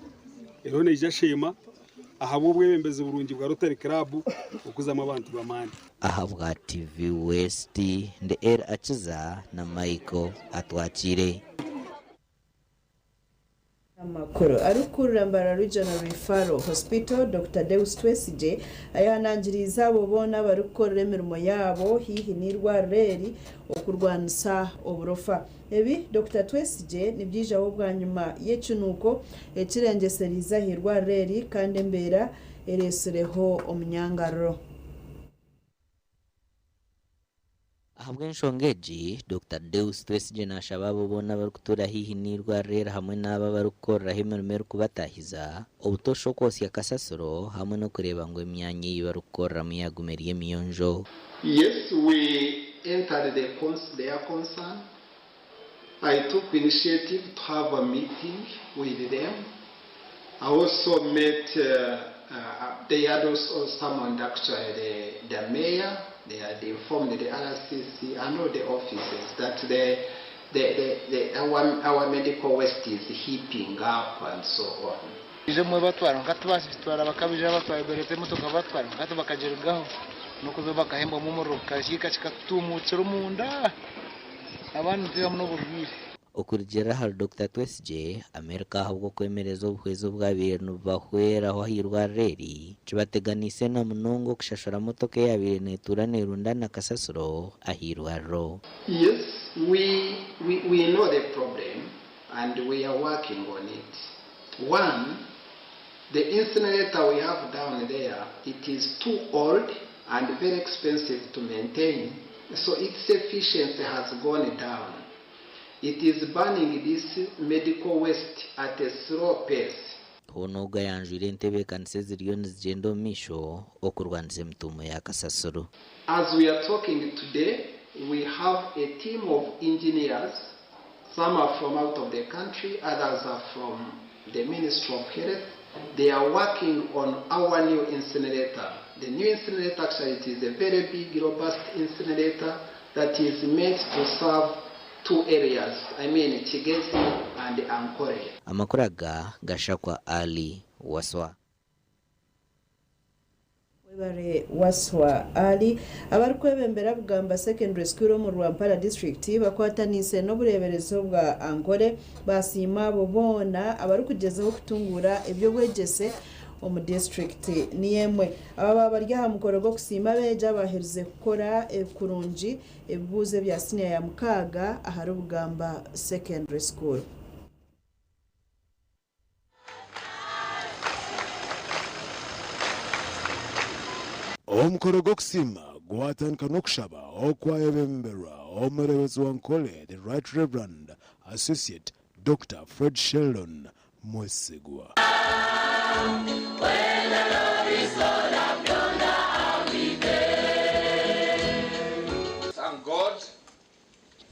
eriho neija Sheema ahabw'obwebembezi burungi bwa Rotary Club okuzamu abantu b'amaani. Ahabwa TV West, ndi El Akiza na Michael Atwakiire. Amakuru. Arikukurira Mbarara Regional Referral Hospital, Dokita Deus Twesigye ayehanangiriize abo boona abarikukorera emirimo yaabo haihi n'eirwariro eri okurwanisa oburofa. Ebi Dokita Twesigye nibyijaho bwanyima y'ekinuuko ekirengyesereize ah'eirwariro eri kandi embeera eretsireho omunyangararo. Ahabw'enshonga egi, Dokita Deus Twesigye naashaba abo boona abarikutuura haihi n'eirwariro eri hamwe n'abo abarikukoreraho emirimo erikubataahiza obutoosha okwosya kasasiro hamwe n'okureeba ngu emyanya ei barikukoreramu yaaguma eri emiyonjo. Yes, we entered the their concern. I took initiative to have a meeting with them. I also met, they had also summoned actually the mayor, they had informed the RCC and all the offices that the the, the, the, our, our medical waste is heaping up and so on. Ije mwe batwara nka tubasitwara bakabija batwara berete emotoka batwara nka tubakagirugaho nokuza bakahembwamu omuriro gukahika kikatutumukira omunda abandi nituhamu n'oburwire. Okurugiirira ahari Dokita Twesigye, Amerika ahabw'okwemereza obuhwezi obwabaire nibubahweraho ah'eirwariro eri, kibateganiise na munonga okushashura motoka eyabaire netuura nerundana kasasiro ah'eirwariro. Yes, we, we, we know the problem and we are working on it. One, the incinerator we have down there, it is too old and very expensive to maintain, so its efficiency has gone down. It is burning this medical waste at a slow pace. Hoona ogu ayanjwire entebeekanisa eziriyo nizigyenda omu maisho okurwanisa emituumo ya kasasiro. As we are talking today, we have a team of engineers, some are from out of the country, others are from the Ministry of Health. They are working on our new incinerator. The new incinerator, actually, it is a very big, robust incinerator that is meant to serve two areas, I mean Kigezi and Ankole. Amakuru aga gashakwa Ali Waswa. Webare Waswa Ali. Abarikwebembera Bugamba Secondary School omu Rwampara district bakwataniise n'obureeberezi obwa Ankole basiima abo boona abarikugyezaho kutunguura eby'obwegyese omu disiturikiti niyo emwe. Aba baaba bari aha mukoro gw'okusiima abeegi abaherize kukora kurungi ebibuuzo ebya siniya ya mukaaga ahari Bugamba Secondary School. Omukoro gw'okusiima gwatandika n'okushaba okwayebemberwa omureeberezi wa Ankole, The Right Reverend Associate Dokita Fred Sheldon Mwesigwa. Thank God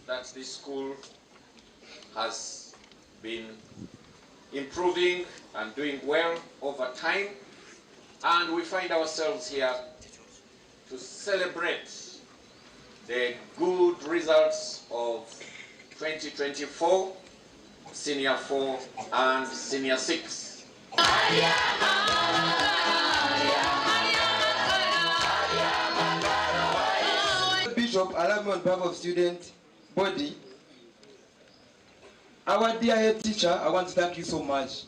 that this school has been improving and doing well over time, and we find ourselves here to celebrate the good results of 2024, Senior 4 and Senior 6. Bishop, allow me on behalf of student body, our dear head teacher, I want to thank you so much.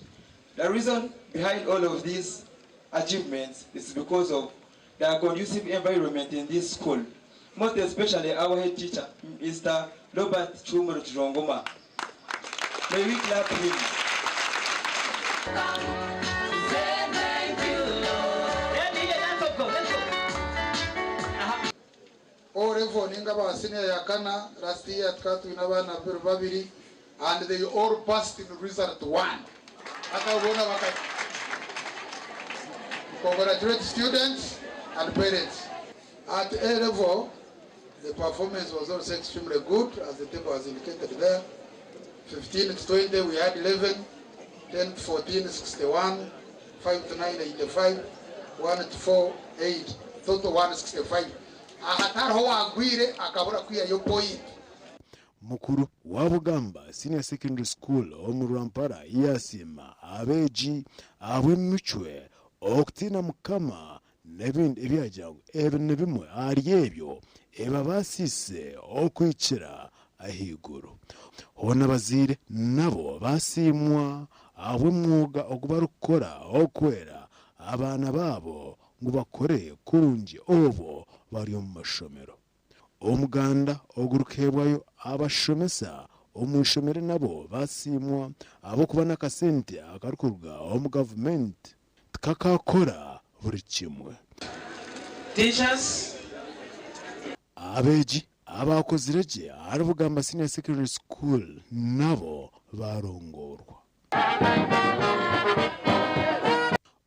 The reason behind all of these achievements is because of the conducive environment in this school, most especially our head teacher, Mr. Robert Chumuro Chirongoma. May we clap him. O level ninga ba senior ya kana last year tukaba twine abaana babiri and they all passed in result 1. Akabona baka congratulate students and parents. At A level, the performance was also extremely good, as the table has indicated there. 15 to 20, we had 11, 10 to 14, 61, 5 to 9, 85, 1 to 4, 8, total 165. Ahatariho wagwire akabura kwihayo point. Mukuru wa Bugamba Senior Secondary School omu Rwampara yasiima abeegi ahabw'emicwe, okutiina Mukama n'ebindi ebyagira ngu ebi ni bimwe ahari ebyo ebibabaasiise okuhikira ahaiguru. Hoona abazaire nabo basiimwa ahabw'omwoga ogu barikukora okwera abaana baabo ngu bakore kurungi obwo bari omu mashomero. Omuganda ogurikuheebwayo abashomesa omu ishomero nabo basiimwa ahabw'okuba n'akasente akarikuruga omu gavumenti tikakakora buri kimwe. Teachers. Abeegi abakozire gye ahari Bugamba Senior Secondary School nabo barongorwa.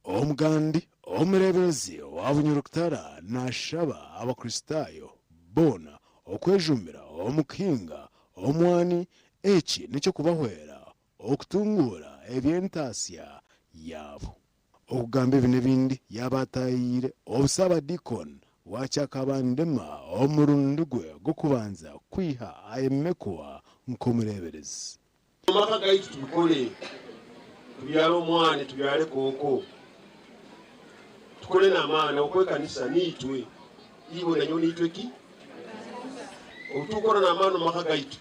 Omugandi omureeberezi wa Bunyoro-Kitara nashaba Abakristaayo boona okwejumbira omu kuhinga omwani. Eki n'eky'okubahwera okutunguura eby'entaasya yaabo. Okugamba ebi n'ebindi yaaba ataahiire obusaabadiikoni bwa Kyakabandema omurundi gwe gw'okubanza kwiha ayemekwa nk'omureeberezi. Omu maka gaitu tubikore, tubyare omwani, tubyare kooko, tukore n'amaani ahabw'okuba ekanisa niitwe, iwe na nyowe niitwe ki? Obu tukukora n'amaani omu maka gaitu,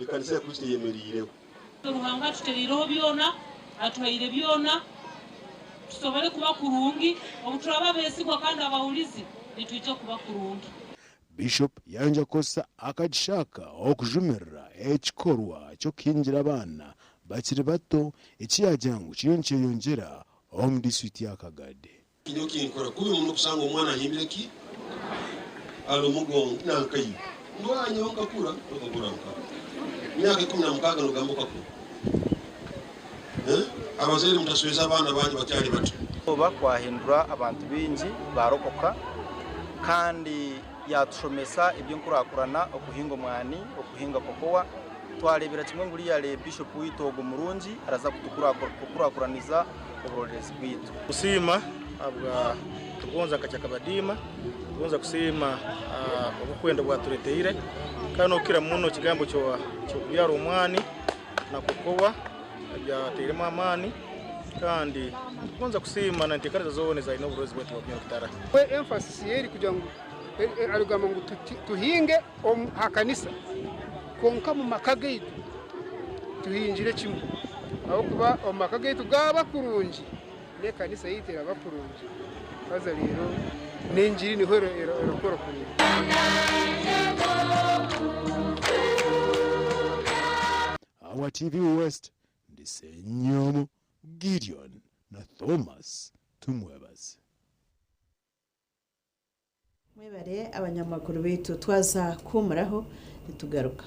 ekanisa ya Kristo eyemereireho. Ruhanga atutereireho byona, atuhaire byona, tusobole kuba kurungi. Obu turaba abesigwa kandi abahurizi, nitwija kuba kurungi. Bishop yayongyera kukozesa akagisha aka okujumirira ekikorwa ky'okuhingira abaana bakiri bato eki yaagira ngu kiriyo nikyeyongyera omu disiturikiti ya Kagadi. Nyowe kinkora kubi muno kusanga omwana ahimbire ki ari omugongo nankaiwe ndwara nyowe nkakura nokakura nka myaka 16 nogamba okakura eh abazaire mutasweza abaana banyu bakyari bato. Oba kwahindura abantu baingi baarokoka kandi yaatushomesa eby'enkurakurana, okuhinga omwani, okuhinga kokowa. Twareebera kimwe ngu riyare Bishop waitu ogu murungi araza kukurakuraniza oburoreerezi bwaitu. Kusiima ahabwa Tugonza nka Kyakabadiima, Tugonza kusiima obukwenda obwatureteire kandi n'okukira muno ekigambo ky'okubyara omwani na kokowa ebyateiremu amaani kandi Tugonza kusiima na enteekaniza zoona ezi aine oburoreezi bwaitu bwa Bunyoro-Kitara. We emphasis ye eri kugira ngu arikugamba ngu tuhinge aha kanisa kwonka omu maka gaitu tuhingire kimwe ahabw'okuba omu maka gaitu gaaba kurungi n'ekanisa yaitu eraba kurungi haza reero n'engiri niho erikukora kurungi. Ahabwa TV West, ndi Ssenyomo Gideon na Thomas Tumwebaze. Mwebare abanyamakuru baitu twaza kuhumuraho nitugaruka.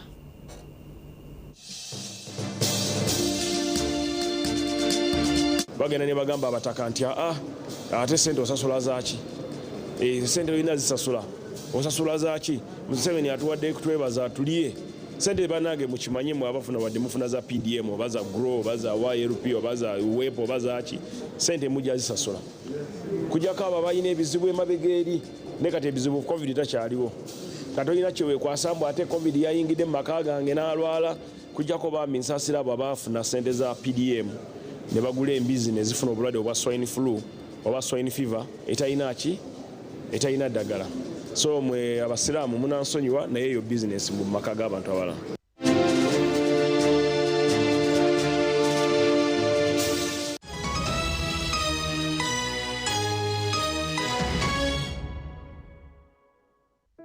Bagenda nebagamba abataka nti aa ate sente osasula zaki? Eeh sente olina zisasula osasula zaki? Museveni atuwadde kutwebaza tulye sente banange mukimanye mwe abafuna wadde mufuna za PDM oba za grow oba za YLP oba za wep oba zaki sente mujja zisasula kujako abo abalina ebizibu emabega eri naye kati ebizibu covid takyaliwo kati olina kyewekwasa mbu ate covid yayingidde mumaka gange nalwala kujako bambi nsasira abo abafuna sente za PDM nebagula embizi nezifuna obulwadde obwa swine flu oba swine fever etalina ki etalina ddagala so mwe abasiramu munansonyiwa naye eyo business mbu mumaka gabantu abalala.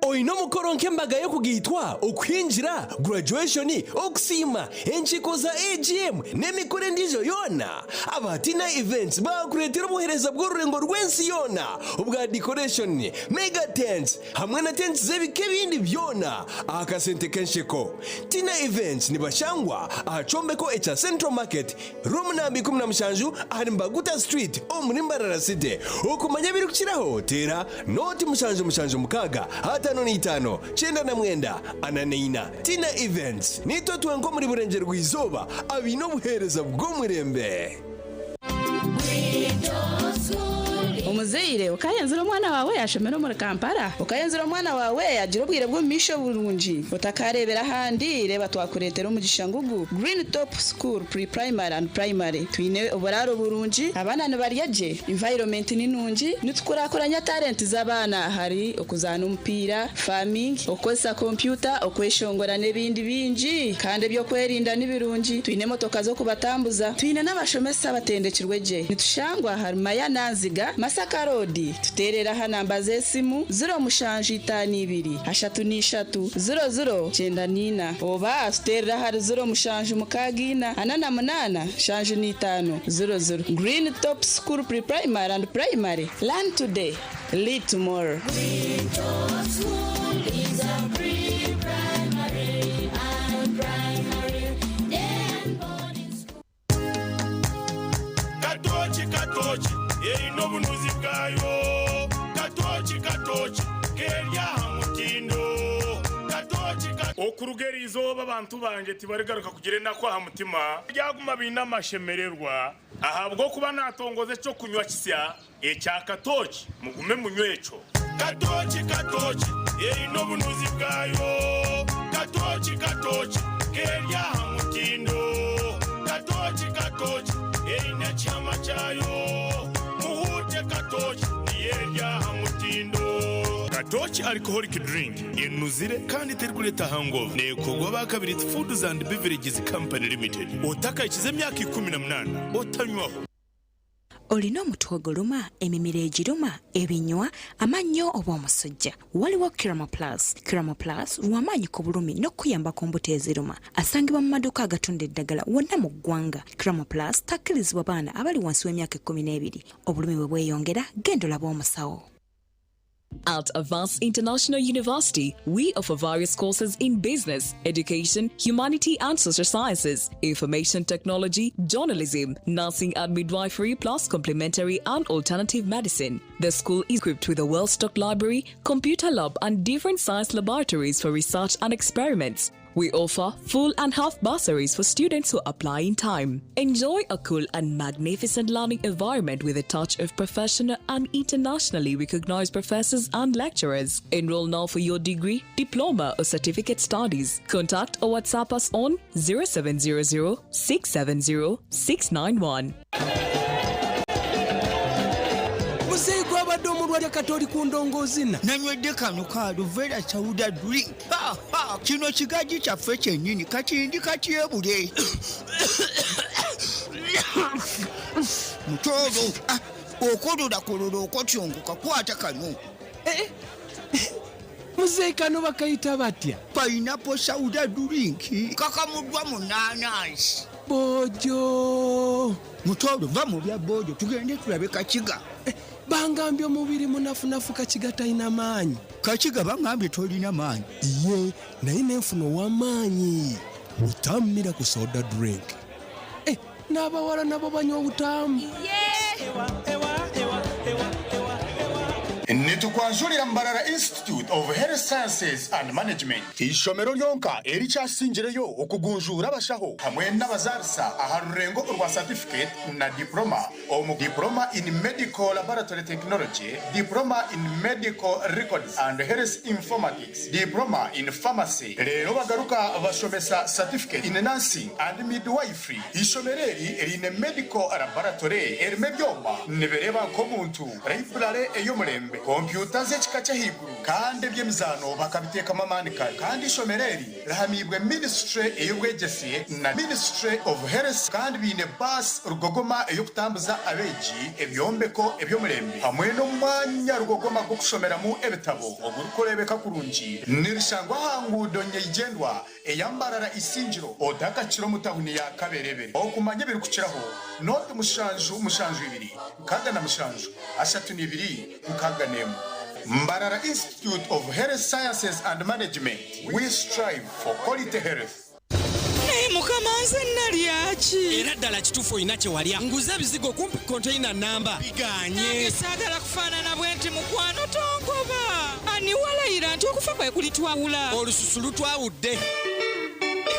Oine omukoro nk'embaga y'okugaitwa, okuhingira, graduation, okusiima, enkiiko za AGM n'emikoro endiijo yoona? Aba Tina Events baakureetera obuheereza bw'orurengo rw'ensi yoona obwa decoration, mega tents hamwe na tents z'ebika ebindi byona aha kasente k'ensheko. Tina Events nibashangwa aha kyombeko ekya Central Market, Room namba 17 ahari Mbaguta Street omuri Mbarara City. Okumanya ebirikukiraho teera nooti 776 55 99 44. Tina Events, Niitwe twenka omuri Burengyerwa-izooba abaine obuheereza bw'omurembe. Omuzaire okayenzire omwana waawe yashomera omuri Kampala? Okayenzire omwana waawe yagira obwire bw'omumaisho burungi? Otakareebera ahandi, reeba twakureetera omugisha ngugu, Green Top School Pre-Primary and Primary. Twine oburaaro burungi, abaana nibarya gye, environment ni nungi, nitukurakuranya talent z'abaana ahari okuzaana omupiira, farming, okukozesa kompyuta, okweshongora n'ebindi bingi. Kandi eby'okwerinda ni birungi, twine emotoka z'okubatambuza, twine n'abashomesa abatendekirwe gye. Nitushangwa ahari Mayana Nziga, Masaka Road. Tuteerere aha namba z'esimu, 0752 33 00 94 oba tuteerere ahari 0764 48 75 00. Green Top School Pre-Primary and Primary, learn today, lead tomorrow. Katooki katooki eine obunuzi bwayo Katooki katooki keri aha mutindo Katooki ka. Okuruga eri izooba abantu bangye tibarigaruka kugira enaku aha mutima, baryaguma baine amashemererwa, ahabw'okuba naatongoza eky'okunywa kisya ekya katooki, mugume munywe ekyo. Katooki katooki eine obunuzi bwayo Katooki katooki. Keri aha mutindo. Katoki katoki eine ekihama kyayo. Muhuute katoki niyo eri aha mutindo. Katoki Alcoholic Drink enuzire kandi terikureeta hangover. Neekorwa aba Kabiriti Foods and Beverages Company Limited. Otakahikize emyaka 18 otanywaho. Olina omutwe oguluma, emimiro egiruma, ebinywa, amannyo oba omusujja? Waliwo Kiramo Plus. Kiramo Plus lwa maanyi ku bulumi n'okukuyamba ku mbuto eziruma. Asangibwa mu maduuka agatunda eddagala wonna mu ggwanga. Kiramo Plus takkirizibwa baana abali wansi w'emyaka ekkumineebiri. Obulumi bwe bweyongera, genda olabe omusawo. At Avance International University, we offer various courses in business, education, humanity and social sciences, information technology, journalism, nursing and midwifery, plus complementary and alternative medicine. The school is equipped with a well-stocked library, computer lab and different science laboratories for research and experiments. We offer full and half bursaries for students who apply in time. Enjoy a cool and magnificent learning environment with a touch of professional and internationally recognized professors and lecturers. Enroll now for your degree, diploma, or certificate studies. Contact or WhatsApp us on 0700 670 691. Muzeeyi gwabadde omulwadde kati oli ku ndongoozina. Nanywedde kano ka Aluvera Sauda Drink. Ha, ha, kino kigaji kyaffe kyennyini kati ndi katyebule. Mutooro, ah, okololakololo okotyongoka kwata kano. Eh, eh, muzeeyi kano bakayita batya? Pineapple Sauda Drink kakamuddwa mu naanansi. Boojo. Mutooro va mu bya boojo tugende tulabe Kakiga. Eh, bangambye omubiri munafunafu Kakiga talina maanyi. Kakiga bangambye tolina maanyi. Iye naye nenfuna ow'amaanyi. Butamu Miracle Soda Drink. Eh, n'abawala nabo banywa obutamu. Nitukwanjurira Mbarara Institute of Health Sciences and Management, eishomero ryonka erikyasingireyo okugunjuura abashaho hamwe n'abazaarisa aha rurengo orwa satifiketi na diporoma omu Diploma in Medical Laboratory Technology, Diploma in Medical Records and Health Informatics, Diploma in Pharmacy. Reero bagaruka bashomesa Certificate in Nursing and Midwifery. Eishomero eri riine Medical Laboratory erimu ebyoma nibireeba nk'omuntu, Library ey'omurembe, kompyuta z'ekika ky'ahaiguru kandi eby'emizaano bakabiteekamu amaani kare. Kandi eishomero eri rihamiibwe Ministry ey'obwegyese na Ministry of Health kandi baine baasi rugogoma ey'okutambuza abeegi, ebyombeko eby'omurembe hamwe n'omwanya rugogoma gw'okushomeramu ebitabo ogurikureebeka kurungi. Nirishangwa aha nguudo nyeigyendwa eya Mbarara Isingiro otakakira omu tahuni ya Kaberebere. Okumanya ebirikukiraho, nooti mushanju mushanju ibiri 67 32 61. Mbarara Institute of Health Sciences and Management, we strive for quality health. Naye mukama nze nalya ki? Era ddala kituufu olina kye walya. Nguze ebizigo kumpi konteyina nnamba bigaanye. Nange saagala kufaanana bwe nti mukwano tongoba. Ani walayira nti okufa kwe kulitwawula? Olususu lutwawudde.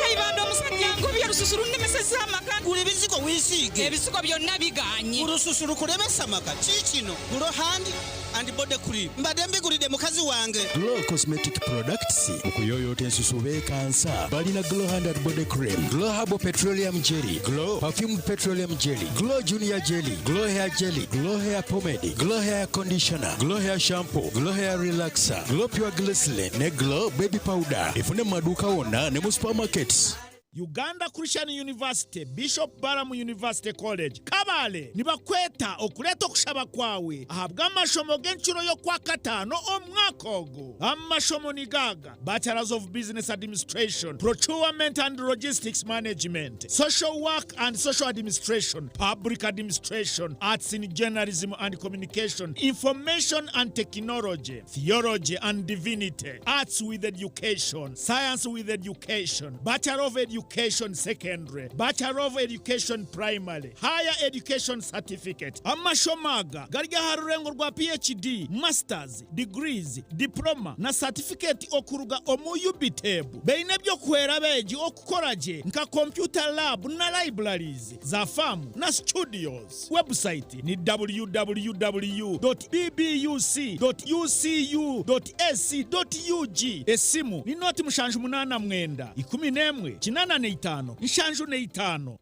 Kayibanda omusajja angobye olususu lunnemesezza amaka. Gula ebizigo weesiige. Ebizigo byonna bigaanye. Olususu lukulemesa amaka. Kiikino Glow Hand and Body Cream. Mbadde mbigulidde mukazi wange. Glow Cosmetic Products mu kuyooyoota ensusu beekansa. Balina Glow Hand and Body Cream, Glow Herbal Petroleum Jelly, Glow Perfumed Petroleum Jelly, Glow Junior Jelly, Glow Hair Jelly, Glow Hair Pomade, Glow Hair Conditioner, Glow Hair Shampoo, Glow Hair Relaxer, Glow Pure Glycerin ne Glow Baby Powder. Efune mu maduuka wonna ne mu supermarkets. Uganda Christian University, Bishop Balaam University College, Kabale nibakweta okureeta okushaba kwawe ahabw'amashomo g'encuro y'Okwakataano omwaka ogu. Amashomo ni gaaga, Bachelors of Business Administration, Procurement and Logistics Management, Social Work and Social Administration, Public Administration, Arts in Journalism and Communication, Information and Technology, Theology and Divinity, Arts with Education, Science with Education, Bachelor of Education, Education Secondary, Bachelor of Education Primary, Higher Education Certificate. Amashomo aga gari aha rurengo rwa PhD, Masters, Degrees, Diploma na Certificate okuruga omu UBTEB. Baine eby'okuhwera abeegi okukora gye nka Computer Lab na Libraries za faamu na Studios. Website ni www dot bbuc dot ucu dot ac dot ug. Esimu ni noti 79 11 85 75.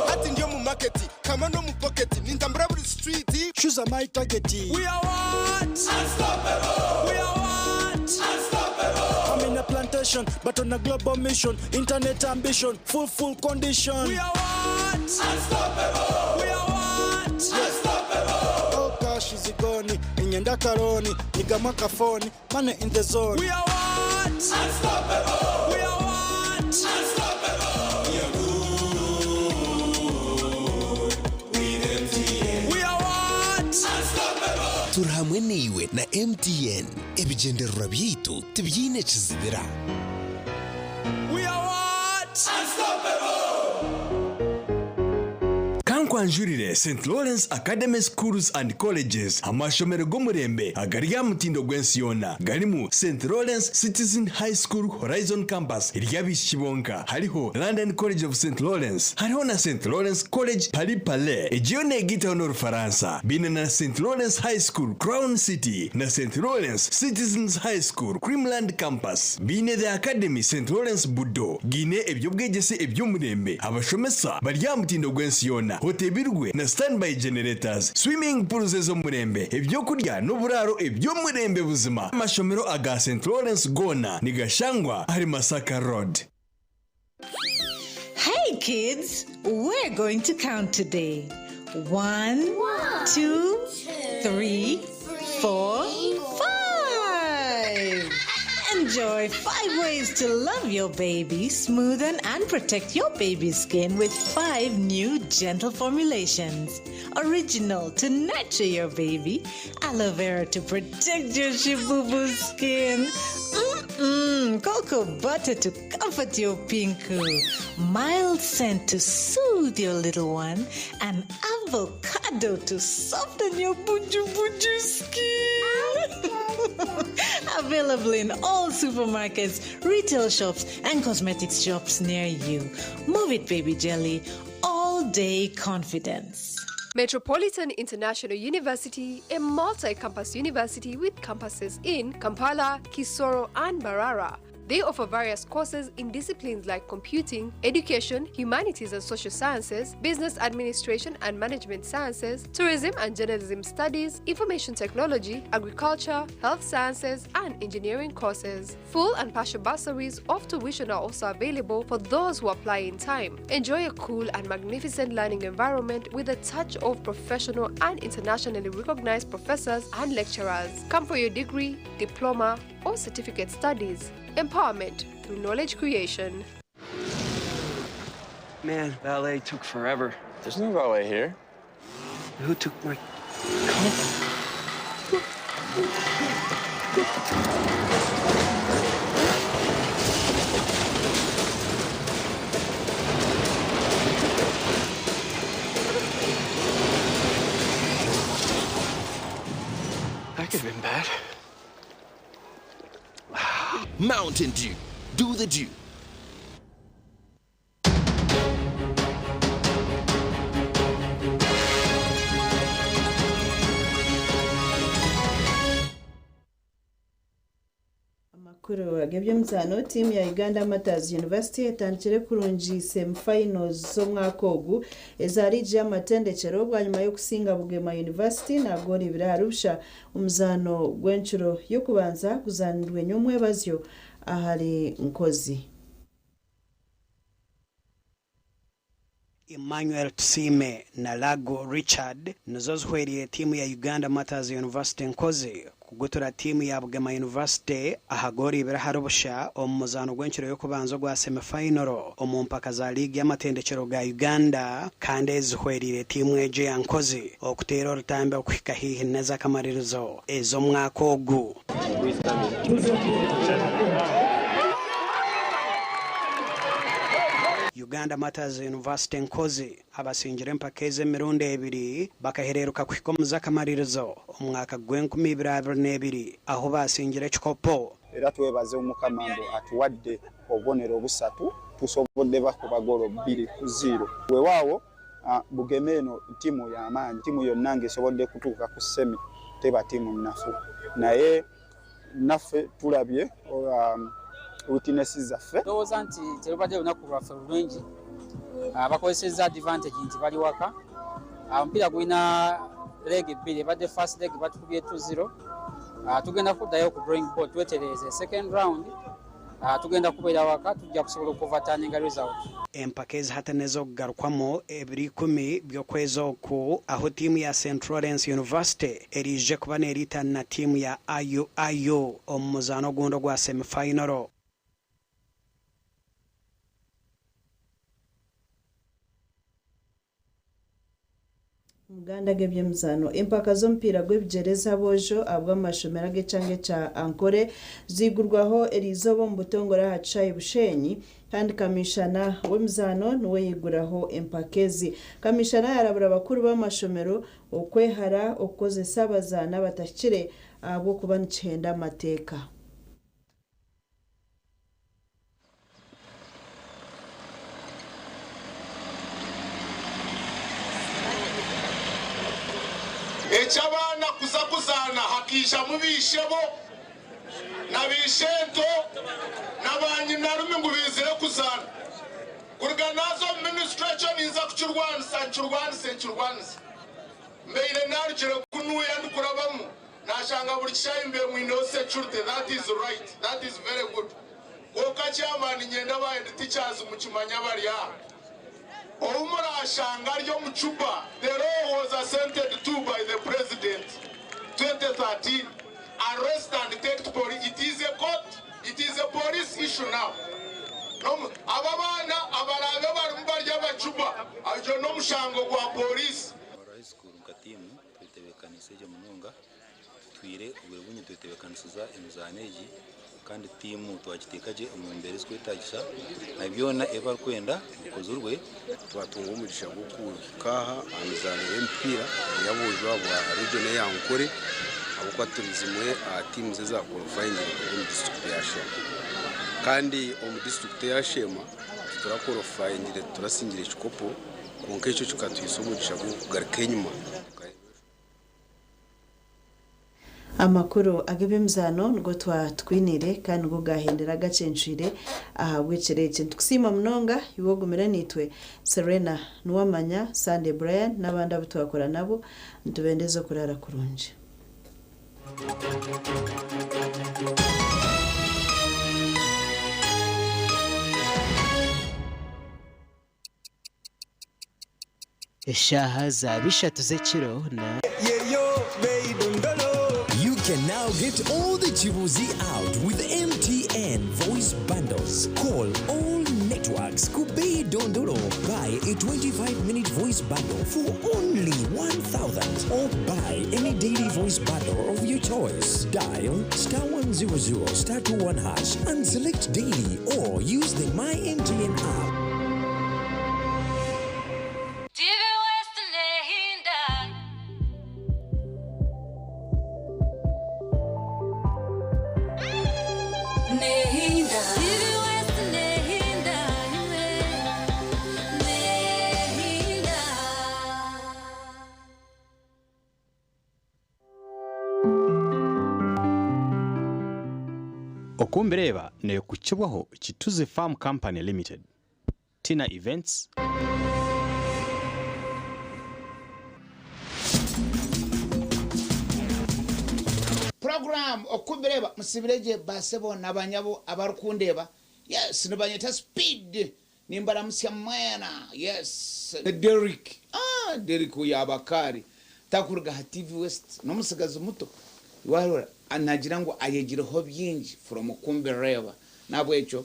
Hati ndi omu market, kama n'omu pocket, nintambura buri street. Shoes are my target. We are what? Unstoppable. We are what? Unstoppable. I'm in a plantation, but on a global mission. Internet ambition, full full condition. We are what? Unstoppable. We are what? Unstoppable. All cash is gone. Inyenda karoni, nigama kafoni, money in the zone. We are what? Unstoppable. We are what? Unstoppable. We are good. With MTN. We are what? Unstoppable. Turi hamwe naiwe na MTN. Ebigyendererwa byaitu tibyine kizibira. We are what? Unstoppable. Kankwanjurire St. Lawrence Academy Schools and Colleges, amashomero g'omurembe agari aha mutindo gw'ensi yoona garimu St. Lawrence Citizen High School Horizon Campus ery'abaishiki bonka, hariho London College of St. Lawrence, hariho na St. Lawrence College Paris Palais egi yo neegaitaho n'Orufaransa, baine na St. Lawrence High School Crown City na St. Lawrence Citizens High School Creamland Campus, baine The Academy St. Lawrence Budo, giine eby'obwegyese eby'omurembe, abashomesa bari aha mutindo gw'ensi yoona, otebirwe na standby generators, swimming pools ez'omurembe, ebyokurya n'oburaaro eby'omurembe buzima. Amashomero aga St. Lawrence goona nigashangwa ahari Masaka Road. Hey kids, we're going to count today. 1, 2, 3, 4, 5. Enjoy 5 ways to love your baby, smoothen and protect your baby's skin with 5 new gentle formulations. Original to nurture your baby, aloe vera to protect your shibubu skin, cocoa butter to comfort your pinku, mild scent to soothe your little one, and avocado to soften your buju buju skin. Available in all supermarkets, retail shops, and cosmetics shops near you. Move it, baby jelly. All day confidence. Metropolitan International University, a multi-campus university with campuses in Kampala, Kisoro, and Mbarara. They offer various courses in disciplines like computing, education, humanities and social sciences, business administration and management sciences, tourism and journalism studies, information technology, agriculture, health sciences, and engineering courses. Full and partial bursaries of tuition are also available for those who apply in time. Enjoy a cool and magnificent learning environment with a touch of professional and internationally recognized professors and lecturers. Come for your degree, diploma, or certificate studies. Empowerment through knowledge creation. Man, valet took forever. There's no valet here. Who took my car? That could have been bad. Mountain Dew. Do the dew. Amakuru ag'eby'emizaano, Tiimu ya Uganda Martyrs University etandikire kurungi semi-finals z'omwaka ogu eza liigi y'amatendekyero bwanyima y'okusinga Bugema University na goolo ibiri ahari busha omuzaano gw'encuro y'okubanza guzaanirwe nyomwebazyo ahari Nkozi. Emmanuel Tusiime na Lagu Richard nizo zihwereire tiimu ya Uganda Martyrs University Nkozi kugutura tiimu ya Bugema University aha goolo ibiri ahari busha omu muzaano gw'enkiro y'okubanza ogwa semi fayinoro omu mpaka za liigi y'amatendekyero ga Uganda kandi ezi zihwereire tiimu egyo eya Nkozi okuteera orutambi okuhika haihi n'ez'akamaririzo ez'omwaka ogu. Uganda Martyrs University Nkozi abasingire empaka ezi emirundi ebiri bakahereeruka kuhika omu z'akamaririzo omu mwaka gw'enkumi ibiri 22 ahu baasingire ekikopo. Era twebaze Omukama mbu atuwadde obubonero obusatu, tusobodde bakuba goolo bbiri ku ziiro. Wewaawo Bugema eno ttiimu ya maanyi, ttiimu yonna ng'esobodde kutuuka ku semi teba ttiimu nnafu naye naffe tulabye weakness zaffe. Ndowooza nti terubadde lunaku lwaffe lulungi. Bakozesezza advantage nti bali waka. Omupiira gulina leg bbiri, ebadde first leg batukubye 2-0. Tugenda kuddayo ku drawing board twetereeze. Second round tugenda kubeera waka, tujja kusobola okuoverturninga result. Empaka ezi hati n'ez'okugarukwamu ebiro ikumi by'okwezi oku ahu tiimu ya St Lawrence University eraije kuba neeriitana na tiimu ya IUIU omu muzaano ogundi ogwa semi fayinoro. Omuganda g'eby'emizaano. Empaka z'omupiira gw'ebigyere ez'aboojo ahabw'amashomero ag'ekyanga ekya Ankole ziigurwaho eriizooba omu butongore aha kishaayi Bushenyi kandi Kamishana w'emizaano niwe yaiguraho empaka ezi. Kamishana yaarabura bakuru b'amashomero okwehara okukozesa abazaani abatahikire ahabw'okuba nikihenda amateeka. Eky'abaana kuza kuzaana hakaijamu baishebo na baishento na baanyinarumi ngu baizire kuzaana. Kuruga naaza omu minisitule ekyo ninza kukirwanisa, nkirwanise, nkirwanise. Mbaire naarugire kunuuya ndikurabamu Nashanga buri kishaayi mbe mwineho security that is right that is very good kwonka chairman ninyenda ba head teachers mukimanye abari aha ou murashanga ari omu cupa the law was assented to by the president 2013 arrest and take to police it is a court it is a police issue now aba abaana abaraabe barimu bari abacuba ogwo n'omushango gwa police. Twetebeekaniise gye munonga, tutwire obwire bwingi nitwetebeekanisiza emizaano egi kandi tiimu twagiteeka gye omu mbeera ezirikwetaagisa na byona ebi barikwenda bikozirwe. Twatunga omugisha gw'okuhika aha aha mizaano y'emipiira ey'aboojo abwa region eya Ankole ahabw'okuba turi zimwe aha tiimuzi eza qualifyingire kuruga omu disiturikiti ya Sheema kandi omu disiturikiti eya Sheema tituraqualifyingire titurasingire kikopo. Kwonka ekyo kikatuhaisa omugisha gw'okugaruka enyima tukareeba ejo. Amakuru ag'eby'emizaano nigo twatwiniire kandi nigo gaahendera gacencwire ahabw'ekiro eki. Nitukusiima munonga iwe ogumire naitwe. Serena Nuwamanya, Sunday Brian n'abandi abu twakora nabo, nitubendeza okuraara kurungi. Eshaaha zaaba ishatu z'ekiro na. You can now get all the Chibuzi out with MTN Voice Bundles. Call all networks Kubei Dondolo. Buy a 25 minute voice bundle for only 1,000 or buy any daily voice bundle of your choice. Dial star 100 star 21 hash and select daily or use the My MTN app. TV West Nehinda. Nehinda. TV West Nehinda. Nehinda. Okumbireba nekukibwaho Kituzi Farm Company Limited, Tina Events, Puroguraamu Okumbireba Musibire gye basebo na banyabo abarikundeeba. Yes, nibanyeta Speed. Nimbaramutsya mwena. Yes. Derrick. Ah, Derrick oyo Abakaari takuruga aha TV West n'omutsigazi muto. Warora nagira ngu ayegireho bingi from Kumbireeba. Nahabwekyo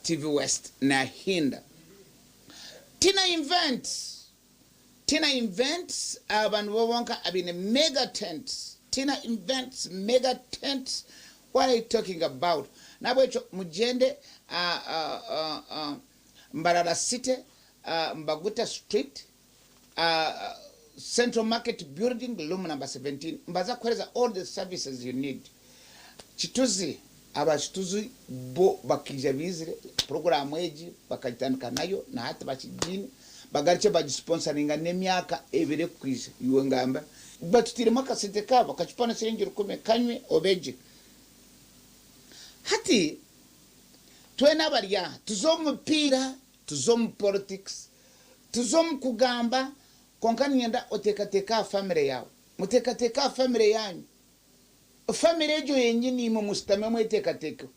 TV West nahinda. Tina Events Tina Events aba nibo bonka abaine mega tents. Tina Events mega tents what are you talking about? Nahabwekyo mugyende Mbarara City, Mbaguta Street, Central Market Building, room number 17. Mbaza kuhereza all the services you need. Kituzi, aba Kituzi bo bakaija baizire puroguraamu egi bakagitandika nayo na hati bakigiine bagarukye bagisponsoringa n'emyaka ebiri erikwija. Iwe ngamba batutairemu akasente kaabo akacupa na siringi rukumi kanywe obe gye. Hati twena abari aha tuze omu mupiira, tuze omu politics, tuze omu kugamba kwonka niinyenda oteekateeke aha famire yaawe. Muteekateeke aha famire yaanyu. Famire egyo yenyini imwe mushutame mweteekateekeho.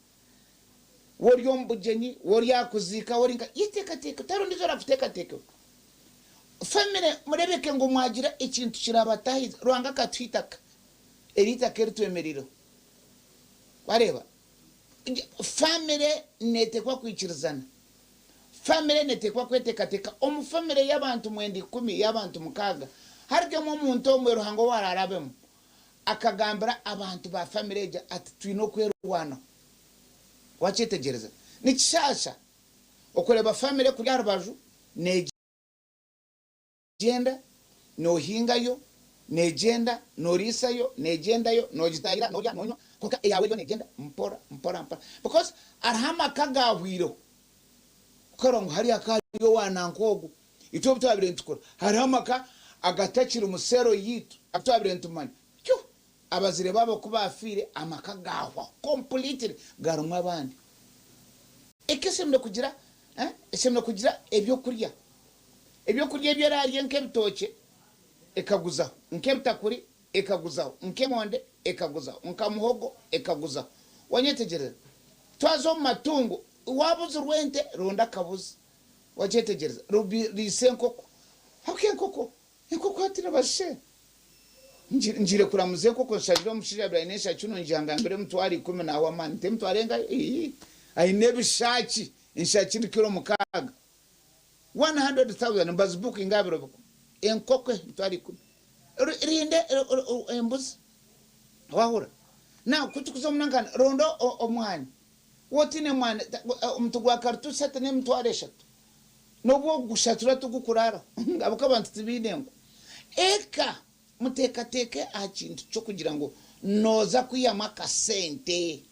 Waaba ori omu bugyenyi, waaba ori aha kuziika, waaba ori nkahi, yeteekateeke. Tihariho ondiijo oraakuteekateekeho. Famire mureebeke ngu mwagira ekintu kiraabataahize. Ruhanga akatuha eitaka, eri eitaka eri twemereireho. Wareeba? Famire neeteekwa kwikirizana. Famire neeteekwa kweteekateeka. Omu famire y'abantu mwenda ikumi, y'abantu mukaaga, harugyemu omuntu omwe Ruhanga ou araarabemu akagambira abantu ba famire egyo ati, Twine okwerwanaho. Wakyetegyereza? Nikishaasha okureeba famire kuri aha rubaju neegyenda. Gyenda, noohingayo, neegyenda, nooriisayo, neegyendayo, noogitaahirira, noorya, noonywa, kwonka eyaawe eriyo neegyenda mpora, mpora, mpora. Because hariho amaka agaahweireho, okareeba ngu hariya hakaba hariyo owa nanka ogu. Itwe obu twabaire nitukura, hariho amaka agatakiri mu seero yaitu agu twabaire nitumanya. Tyo! Abazaire baabo ku baafiire, amaka gaahwaho completely, garimu abandi. Eka eshemereire kugira, eshemereire kugira ebyokurya. Ebyokurya ebi eraarye nk'ebitookye ekaguzaho, nk'ebitakuri ekaguzaho, nk'emonde ekaguzaho, nka muhogo ekaguzaho. Wanyetegyereza? Twaza omu matungo, waabuzirwa ente, ronda akabuzi. Wakyetegyereza? Riisa enkoko. Ahabw'okuba enkoko, enkoko hati nibazisheera. Ngiire kuramuza enkoko nshangire omushaija abaire aine enshaki nungi angambire emitwaro ikumi naahwa amaani. Nti emitwaro engahi? Ii, aine ebishaaki, enshaki kiro mukaaga. 100,000 nibazibukinga aha biro bikuru. Enkoko emitwaro ikumi. Rinda embuzi. Wahurira? Now ku turikuza omu nankana, ronda omwani. Waaba otaine mwani, omuti gwa karituusi hati n'emitwaro eshatu. N'obu ogushatura tigukuraaraho ahabw'okuba abantu tibaine nku. Eka muteekateeke aha kintu ky'okugira ngu nooza kwihamu akasente.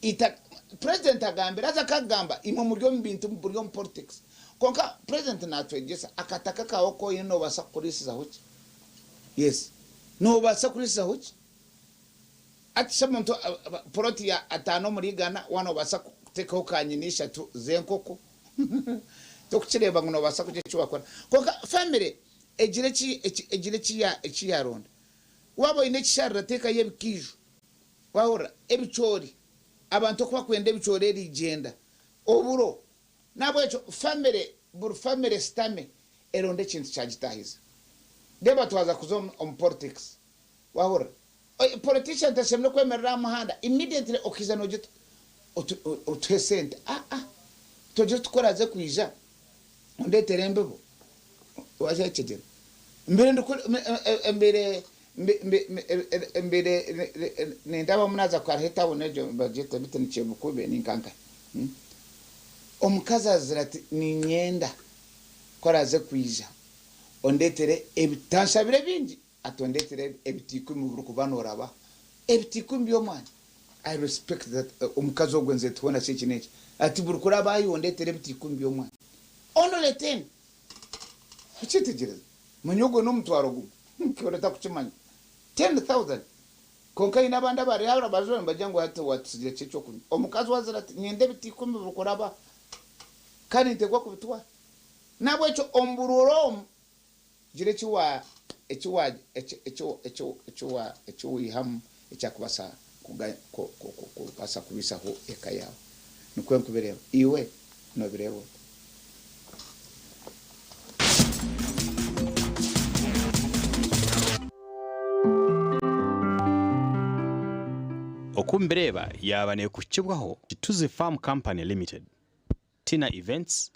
Eitaka president agambire haza akagamba imwe muri omu bintu muri omu politics kwonka president natwegyesa akataka kawe aku oyine nobasa kukurisizaho ki yes nobasa kurisizaho ki hati shi omuntu plot ya atano omuri igana wa nobasa kutekaho kanyina ishatu zenkoko tokukireba ngu nobasa kugira eki wakora kwonka family egire eki eki yaronda waba oyine ekisharira tekayo ebikaijo Wahurira? Ebicoori, abantu oku bakwenda ebicoori erigyenda, oburo. Nahabwekyo famire, buri famire esitame eronde ekintu kyagitahiza. Reeba twaza kuza omu politics, wahurira? Politician tashemereire kwemerera aha muhanda immediately okaija nogira oti otuhe sente, aa, togira oti ku oraze kwija ondetere embibo, wakyegyera? Mbaire mbaire Mbaire nindabamu naaza ku hariho etawuni egyo nibagyeta beitu ni Kyebukube ninka nkahi. Omukazi azire ati niinyenda ku oraaze kwija ondeetere tanshabire bingi ati ondeetere ebiti ikumi buri kuba nooraba ebiti ikumi by'omwana. I respect that omukazi ogwo nze tihoona shi eki n'eki ati buri kuraba ondeetere ebiti ikumi by'omwana only ten. Okyetegyereza? Manya ogwo n'omutwaro gumwe. Kyona otakukimanya. 10,000. Kwonka haine abandi abari aha rubaju nibagira ngu hati watutsigira ki eky'okunywa? Omukazi wazira ati, Niinyenda ebiti ikumi buri kuraba kandi ninteekwa kubitwara. N'ahabw'ekyo omu buruura omu, gira eki wa, eki wa, eki, eki, eki, eki wa, eki waihamu ekyakubaasa kuga, ku, ku, ku, kubaasa kubaisaho eka yaawe. Nikwo nkubireeba. Iwe noobireeba ota? Oku mbireeba yaaba neekuhikibwaho Kituzi Farm Company Limited, Tina Events,